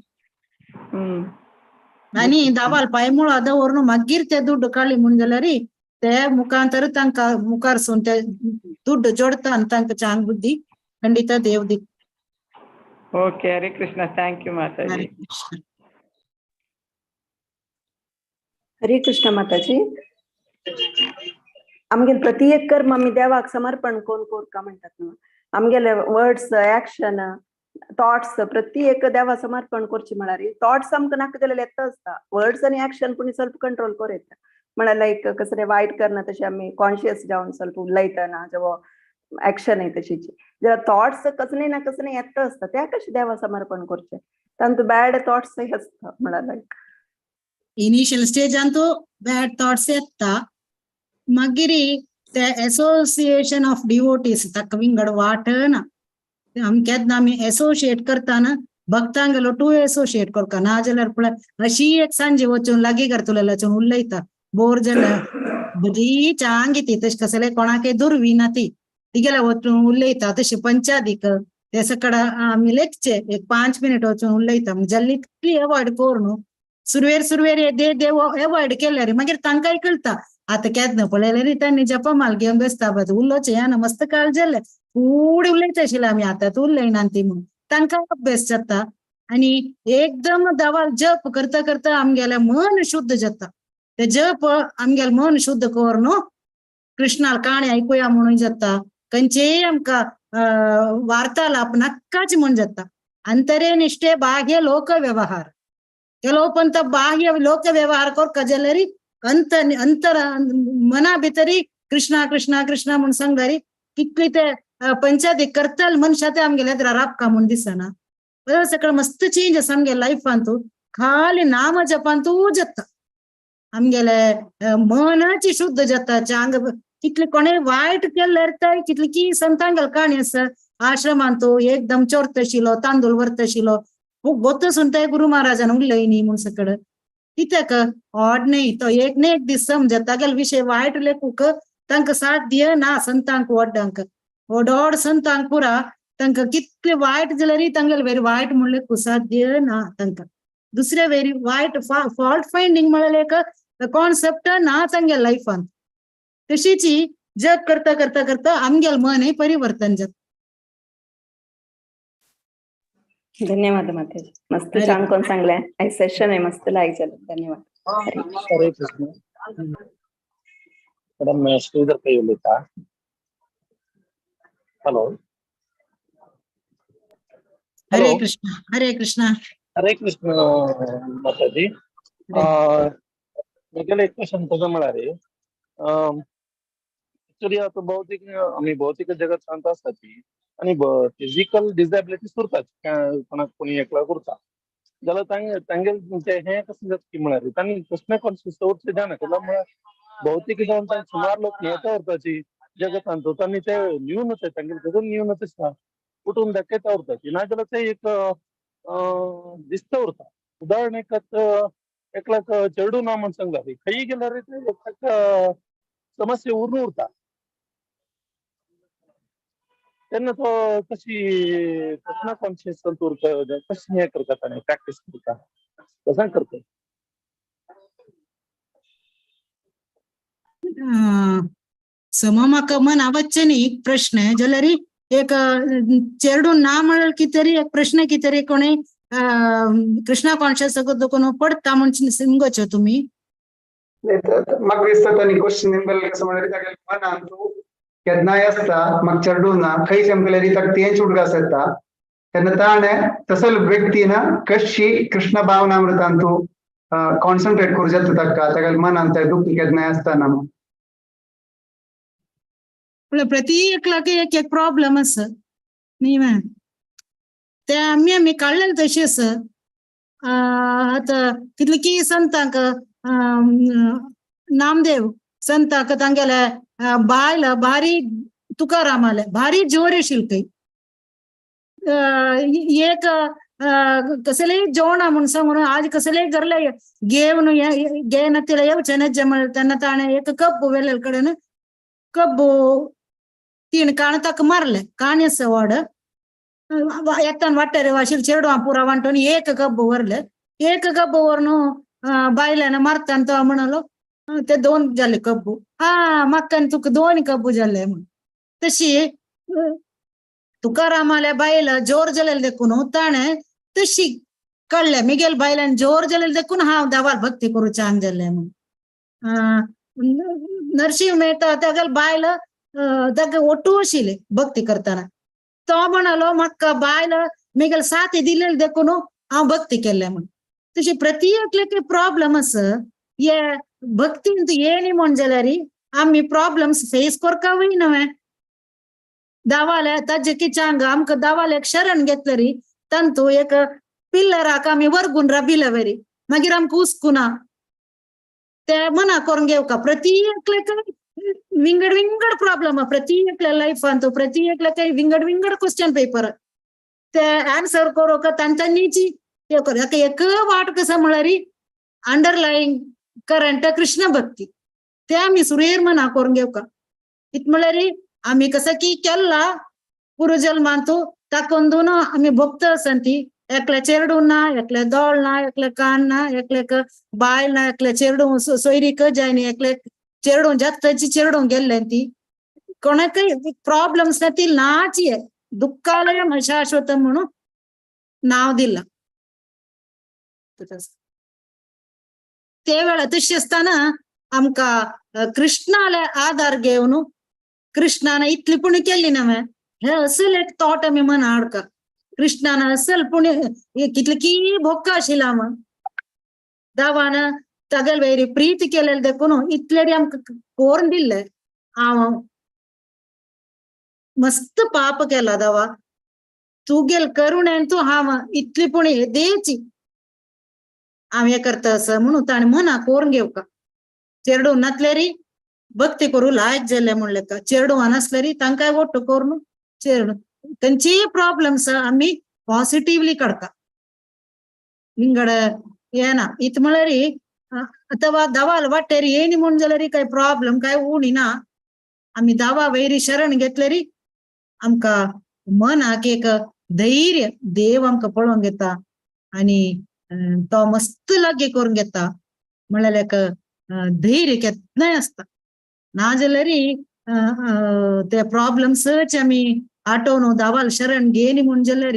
आनी दावाल पायमुळा दवर न्हू मागीर ते दुड्ड काडली म्हूण जाल्यार ते मुखांतर तांकां मुखार सून ते दुड्ड जोडता आनी तांकां चांग बुद्धी खंडित देव दी. Okay Hare Krishna. Thank you Mataji. Hare Krishna Mataji. आमगेले प्रति एक कर्म आमी देवाक समर्पण कोण कोरका म्हणटात न्हू. आमगेले वर्ड्स एक्शन थॉट्स प्रति एक देवा समर्पण करचे म्हळ्यार थॉट्स आमकां नाका जाल्यार येता आसता, वर्ड्स आनी एक्शन पूण ಸ್ವಲ್ಪ कंट्रोल कोर येता. म्हळ्यार लायक कसले वायट करना तशें आमी कॉन्शियस जावन ಸ್ವಲ್ಪ उलयतना जेव्हा ऍक्शन आहे तशीची, जाल्यार थॉट्स कसले ना कसले येता आसता, त्या कशें देवा समर्पण करचें, तांतू बॅड थॉट्स आसता म्हळ्यार लायक इनिशियल स्टेजांतू बॅड थॉट्स येता, मागीर ते एसोसिएशन ऑफ डिवोटीज ताका विंगड वाटना. आमी केन्ना आमी एसोशिएट करताना भक्तांगेलो टू एसोशिएट करता, ना जाल्यार पळय अशी एक सांजे वचून लागीं करतले वचून उलयता, बोर जाल्यार बरी चांग ती तशें कसले कोणाकय दुर्वी ना ती तिगेले वचून उलयता, तशें पंचादीक ते सकड आमी लेखचे एक 5 मिनिट वचून उलयता, जाल्यार इतली अवॉयड करून सुरवेर सुरवेर दे देव अवॉयड केल्यार मागीर तांकांय कळटा आतां केन्ना पळयलें न्ही तांणी जपमाल घेवन बेसता उलोवचें या ना मस्त काळ जालें कूड उलयता आशिल्लें आमी, आतां उलयना ती म्हणून तांकां अभ्यास जाता. आनी एकदम दवाल जप करता करता आमगेलें मन शुद्ध जाता, ते जप आमगेलें मन शुद्ध कर न्हू कृष्णाल काणी आयकुया म्हणून जाता, खंयचेय आमकां वार्तालाप नाकाच म्हूण जाता. अंतरे निश्ठे बाह्य लोक व्यवहार ಕೆಲವು ಪಂತ ಬಾಹ್ಯ ಲೋಕ ವ್ಯವಹಾರ ಕೊರ್ಕ जाल्यार अंत अंतर मना भितरी कृष्णा कृष्णा कृष्णा म्हूण सांगदारी कितली ते पंचायती करतल मनशा ते आमगेले राबका म्हूण दिसना. सगळं मस्त चेंज आसा आमगे लायफांतू, खाली नाम जपांतू जाता आमगेले मनाची शुद्ध जाता. चांग कितले कोणे वायट केल्यार तर कितली की संतांगेल काणी आसा आश्रमांतू एकदम चोरतशिलो तांदूळ व्हरतशिलो गोतसून ते गुरु महाराजान उलय न्ही म्हूण सकड कित्याक ऑड न्ही तो एक न्ही एक दीस समजता तागेलो विशय वायट लेखूक तांकां साथ दिना संतांक व्हडांक व्हड व्हड संतांक पुरा तांकां कितले वायट जाल्यारय तांगेले वेरी वायट म्हूण लेखूक साथ दिना तांकां. दुसरे वेरी वायट फॉल्ट फायंडींग म्हळ्यार एक कॉन्सेप्ट ना तांगेल्या लायफान. तशीच जग करता करता करता आमगेलें मन परिवर्तन जाता. धन्यवाद माताजी, मस्त छान कोण सांगले सेशन आहे, मस्त लाईक झालं, धन्यवाद. हरे कृष्ण मॅडम, श्रीधर पै उलयता. हॅलो, हरे कृष्ण हरे कृष्ण हरे कृष्ण माताजी. म्हगेलें एक क्वेश्चन तुजो म्हळ्यार एक्चुअली आतां भौतीक आमी भौतीक जगत आसता ती आनी फिजिकल डिसेबिलिटीज उरतात, कोणाक कोणी एकल्याक उरता जाल्यार तांगेले ते हें कशें जाता की म्हळ्यार तांणी कृष्ण कॉन्शियस उरचें जायना, कित्याक म्हळ्यार भौतीक जावन तांकां सुमार लोक हें उरताची जगतांत, तांणी ते न्यूनच तांगेले तितून न्यूनच आसता उठून दाखयता उरताची, नाजाल्यार ते एक दिसता उरता. उदाहरण एक एकल्याक चेडूं ना म्हण सांगला खंय गेल्यार ते एकल्याक समस्या उरून उरता, तेन्ना तो कशी कृष्णा कॉन्शियस उरता, कशी हें करता ताणें प्रॅक्टीस करता कसां करता. सम म्हाका मना वच्चें न्ही प्रश्न जाल्यार एक चेडूं ना म्हळ्यार कितें तरी एक प्रश्न कितें तरी कोणी कृष्णा कॉन्शियस कोण पडटा म्हूण समजचो तुमी. म्हाका दिसता तांणी क्वेश्चन निमगेलें कसो म्हळ्यार तागेलें मनान तूं केन्नाय आसता म्हाका चेडूं ना खंय चमकल्यार ताका तेंच उडगास येता, तेन्ना ताणें तसल व्यक्ती ना कशी कृष्ण भावनामृतान तूं कॉन्सन्ट्रेट करूं जाता ताका तागेल्या मनान तें दुख्ख केन्नाय आसतना म्हूण. प्रति एकल्याक एक एक प्रॉब्लम आसा न्ही मॅम, ते आमी आमी काडलेले तशें आसा. आतां कितले की संतांक नामदेव संतांक तांगेले बायल भारी तुकारामाले भारी जोर आशिल्ली थंय. एक कसलेय जेवणा म्हूण सांगून आज कसलेय घरले घेवन घेयना तिला येवचें ना म्हळ्यार तेन्ना ताणें एक कब्बू वेलेले कडेन कब्बू तीन काण ताका मारले, काणी आसा व्हड येतान वाटेर वाशील चेडवां पुरा वांटून एक कब्बू व्हरले, एक कब्बू व्हरून बायल्यान मारतान तो म्हणलो ते दोन जाले कब्बू, हा म्हाका आनी तुका दोन कब्बू जाले म्हूण. तशी तुकारामाल्या बायल जोर जालेले देखून ताणें तशी कळ्ळें मिगेल बायलान जोर जालेले देखून हांव देवाक भक्ती करूं चांग जालें म्हूण. नरसिंह मेहता तागेले बायल ताका ओटू आशिल्ली भक्ती करतना, तो म्हणालो म्हाका बायल मिगेल साथी दिलेली देखून हांव भक्ती केल्लें म्हूण. तशी प्रति एकल्याक प्रॉब्लम आसा, हे भक्तीन येणी म्हण जाल्यार आमी प्रॉब्लम्स फेस करका वयना. दावाले ताजे किचांग आमकां दावाल्याक शरण घेतलेरी तांतू एक पिल्लराक आमी वर्गून राबिले वरी मागीर आमकां उस्कुना ते मना करून घेवका. प्रति एकल्याक विंगड विंगड प्रॉब्लम, प्रति एकल्या लायफांत प्रति एकल्या विंगड विंगड क्वेश्चन पेपर ते आन्सर करूंक तांच्यांनीची एक वाट कसं म्हळ्यार अंडरलाईंग करंट कृष्ण भक्ती ते आमी सुरेर मना करून घेवका. इत म्हळ्यार आमी कसं की केल्ला पुर्वजल्मांतू ताकून आमी भक्त आसंती. एकल्या चेरडूं ना, एकल्या दोळ ना, एकल्या कान ना, एकल्याक बायल ना, एकल्या चेरडूं सोयरीक जायनी, एकल्या चेरडूं जातची चेरडूं गेल्ले ती कोणाकय प्रॉब्लम्स ना ती नाची दुःखालय शाश्वत म्हणून नाव दिला. ते वेळा तशी आसतना आमकां कृष्णाले आधार घेवन कृष्णान इतली पुण्य केली ना हे असल एक थॉट आमी मना हाडका. कृष्णान असल पुण्य कितली की भोक्का आशिल्ला आम दावान तागेल वयर प्रीती केलेले देखून इतले आमकां कोरून दिल्ले. हांव मस्त पाप केला दावा तुगेल करुणेन तूं हांव इतली पुण्य देची हांव हें करता आसा म्हणून ताणें मना कोरून घेवका. चेरडूं नासल्यारी भक्ती करूं लायक जाले म्हणलें का चेरडूं नासल्यारी तांकांय वोट्ट करून चेरडूं खंयचीय प्रॉब्लम्स आमी पॉजिटिवली काडटा. विंगड येना इत म्हळ्यार ಅಥವಾ दवाल वाटेर येणी म्हूण जाल्यार काय प्रॉब्लम काय उणी ना. आमी दावा वैरी शरण घेतल्यारी आमकां मनाक एक धैर्य देव आमकां पळोवन घेता आनी तो मस्त लागीं करून घेता म्हणल्यार एक धैर्य केन्नाय आसता. नाजाल्यार ते प्रॉब्लम्सच आमी आटोवन दावाल शरण घेयनी म्हूण जाल्यार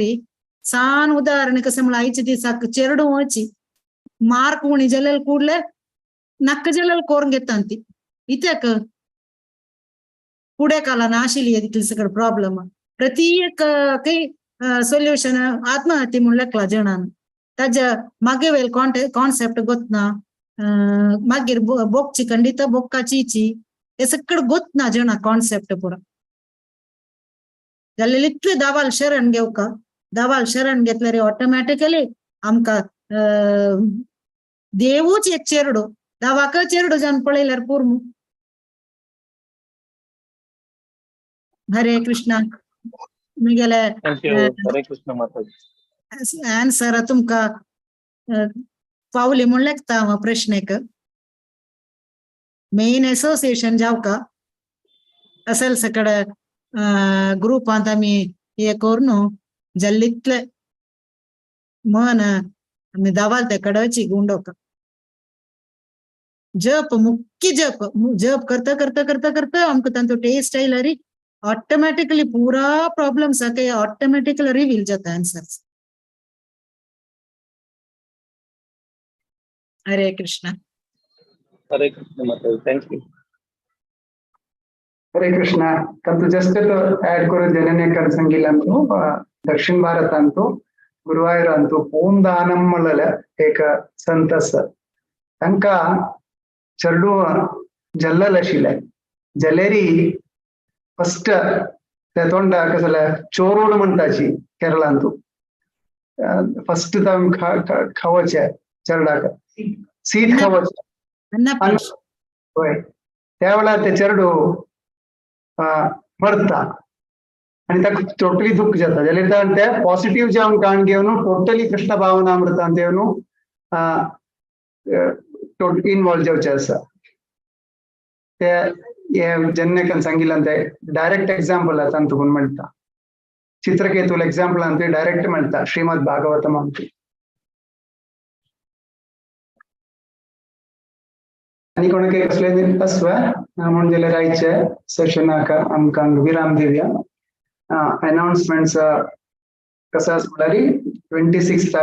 सान उदाहरण कशें म्हळ्यार आयच्या दिसाक चेरडूं वची मार्क उणी जाल्यार ಕೂಡಲೇ ನಕ್ಕ ಜಲಲ್ಲಿ ಕೋರ್ನ್ ಗೆತ್ತಂತಿ ಇತ್ಯಾಕ ಕೂಡೆ ಕಾಲ ನಾಶಿಲಿ ಕೆಲಸಗಳ ಪ್ರಾಬ್ಲಮ್ ಪ್ರತಿ ಕೈ ಸೊಲ್ಯೂಷನ್ ಆತ್ಮಹತ್ಯೆ ಮುಳ್ಳಕ್ಲ ಜನಾನ್ ತಾಜ ಮಗ್ಗೆ ವೇಲ್ ಕಾನ್ಸೆಪ್ಟ್ ಗೊತ್ನಾ ಮಾಗೀರ್ बोकची खंडित बोक्का चीची हे सगळं गोत ना जण कॉन्सेप्ट पुरा जाल्यार इतले दावाल शरण घेवका. दावाल शरण घेतल्यार ऑटोमॅटिकली आमकां देवूच एक चेरडो दावाक चेरडो जावन पळयल्यार पुरो. हरे कृष्णा. मुगेले हरे कृष्ण माताजी आन्सर तुमकां पावली म्हूण लेखता हांव प्रश्नेक. मेन असोसिएशन जावका असेल सकड ग्रुपांत आमी हे करून जाल्ले मन आमी दावाल ते कडची गुंडोवका. जप मुख्य जप जप करता करता करता करता आमकां तांचो टेस्ट आयल्यार ऑटोमॅटिकली पुरा प्रॉब्लम्स ऑटोमॅटिकली रिवील जाता answers. Hare Krishna. Hare Krishna Mata, thank you. Hare Krishna. ತಂತು ಜಸ್ಟ್ ಆಡ್ करो जनने कर संगिलंतु दक्षिण भारत अंतु गुरुवायूर अंतु पूंदानम्मळಲ एक संतस तांका चेरडू जल्लल आशिल्ले जलेरी फस्ट ते तोंडा कसले चोरोड म्हणटाची केरळांतु फस्ट ताम खावचे चेरडाक सीत खावचे होय त्या वेळार ते चेरडू मरता आनी ताका टोटली दुःख जाता. जाल्यार ते पॉजिटिव्ह जावन काण घेवन टोटली कृष्ण भावनामृतांत येवन इनवॉल्व जावचे आसा. ते हे जेन्ना सांगिल्ल्यान ते डायरेक्ट एग्जाम्पल आतां तुका मेळटा. चित्रकेतूल एग्जाम्पल आनी डायरेक्ट मेळटा श्रीमद भागवतम आमची. आनी कोणाक कसले आसवा म्हणून जाल्यार आयचे सेशनाक आमकां विराम दिवया. अनाउन्समेंट्स कसं आसा म्हणल्यार 26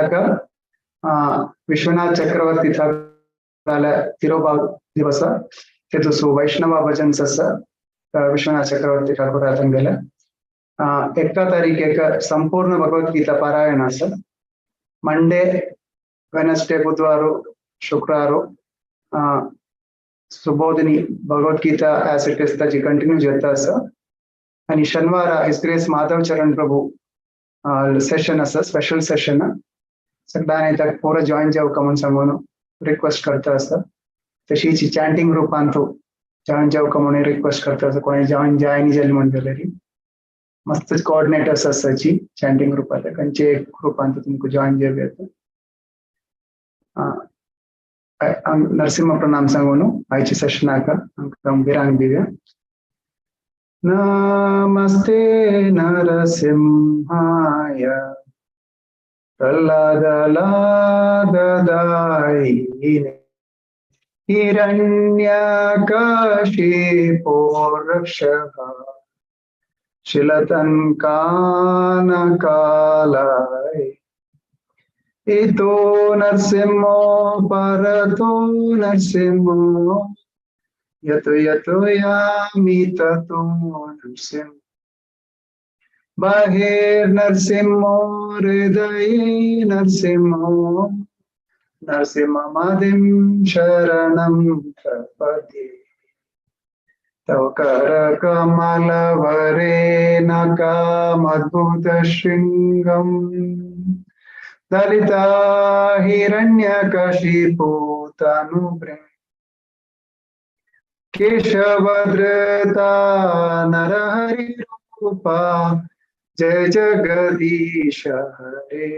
विश्वनाथ चक्रवर्ती ठाकूराले तिरोभाव दिवस तेतून वैष्णव भजन्स आसा विश्वनाथ चक्रवर्ती ठाकूर तांगेले. 1 तारीखेक संपूर्ण भगवद्गीता पारायण आसा. मंडे वेनसडे बुधवार शुक्रार Subodhini Bhagavad Gita as it is ताजी कंटिन्यू जाता आसा. आनी शनिवारा his grace Madhav Charan Prabhu session आसा, स्पेशल सेशन. सगळ्यांनी ताका पुरो जॉईन जावका म्हूण सांगून रिक्वेस्ट करता आसा. तशीच चॅन्टिंग ग्रुपांतू जॉईन जावका म्हणून रिक्वेस्ट करता आसा. कोणी जॉईन जायनी जाली म्हण जाल्यार मस्त कोऑर्डिनेटर्स आसाची चॅन्टिंग ग्रुपाचे, खंयचे एक ग्रुपांत तुमकां जॉईन जावं येता. नरसिंह प्रणाम सांगून आयच्या सेशनाक आमकां विरांग दिवया. नमस्ते नरसिंहाय प्रह्लादलाददायिने हिरण्यकशिपोरक्षः शिलतन्कानकालाय इतो नरसिंहो परतो नरसिंहो यतो यतो यामि ततो नरसिंह बहिर्नरसिंहो हृदये नरसिंहो नरसिंहमदिं शरणं प्रपद्ये. तव करकमलवरे नकामद्भुतशृङ्गं दलिता हिरण्यकशिपूतनुभृ केशवधृता नरहरिरूपा जय जगदीश हरे,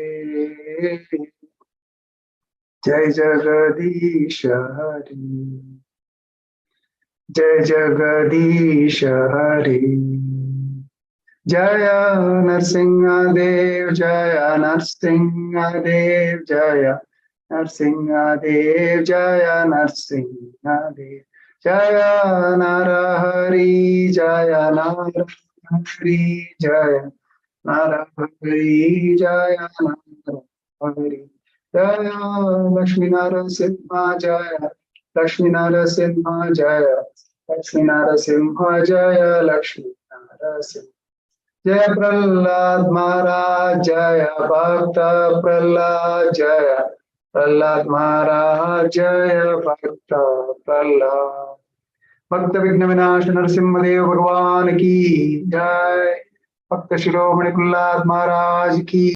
जय जगदीश हरे, जय जगदीश हरे. जय नरसिंह देव, जय नरसिंह देव, जय नरसिंह देव, जय नरसिंह देव, जय नरहरि, जय नरहरि, जय नरहरि, जय नरहरि, जय लक्ष्मी नरसिंह, जय लक्ष्मी नरसिंह, जय लक्ष्मी नरसिंह, जय लक्ष्मी नरसिंह, जय प्रहलाद महाराज, जय भक्त प्रहलाद, जय प्रहलाद महाराज, जय भक्त प्रहलाद. भक्त विघ्न विनाश नरसिंहदेव भगवान की जय. भक्त शिरोमणि प्रहलाद महाराज की.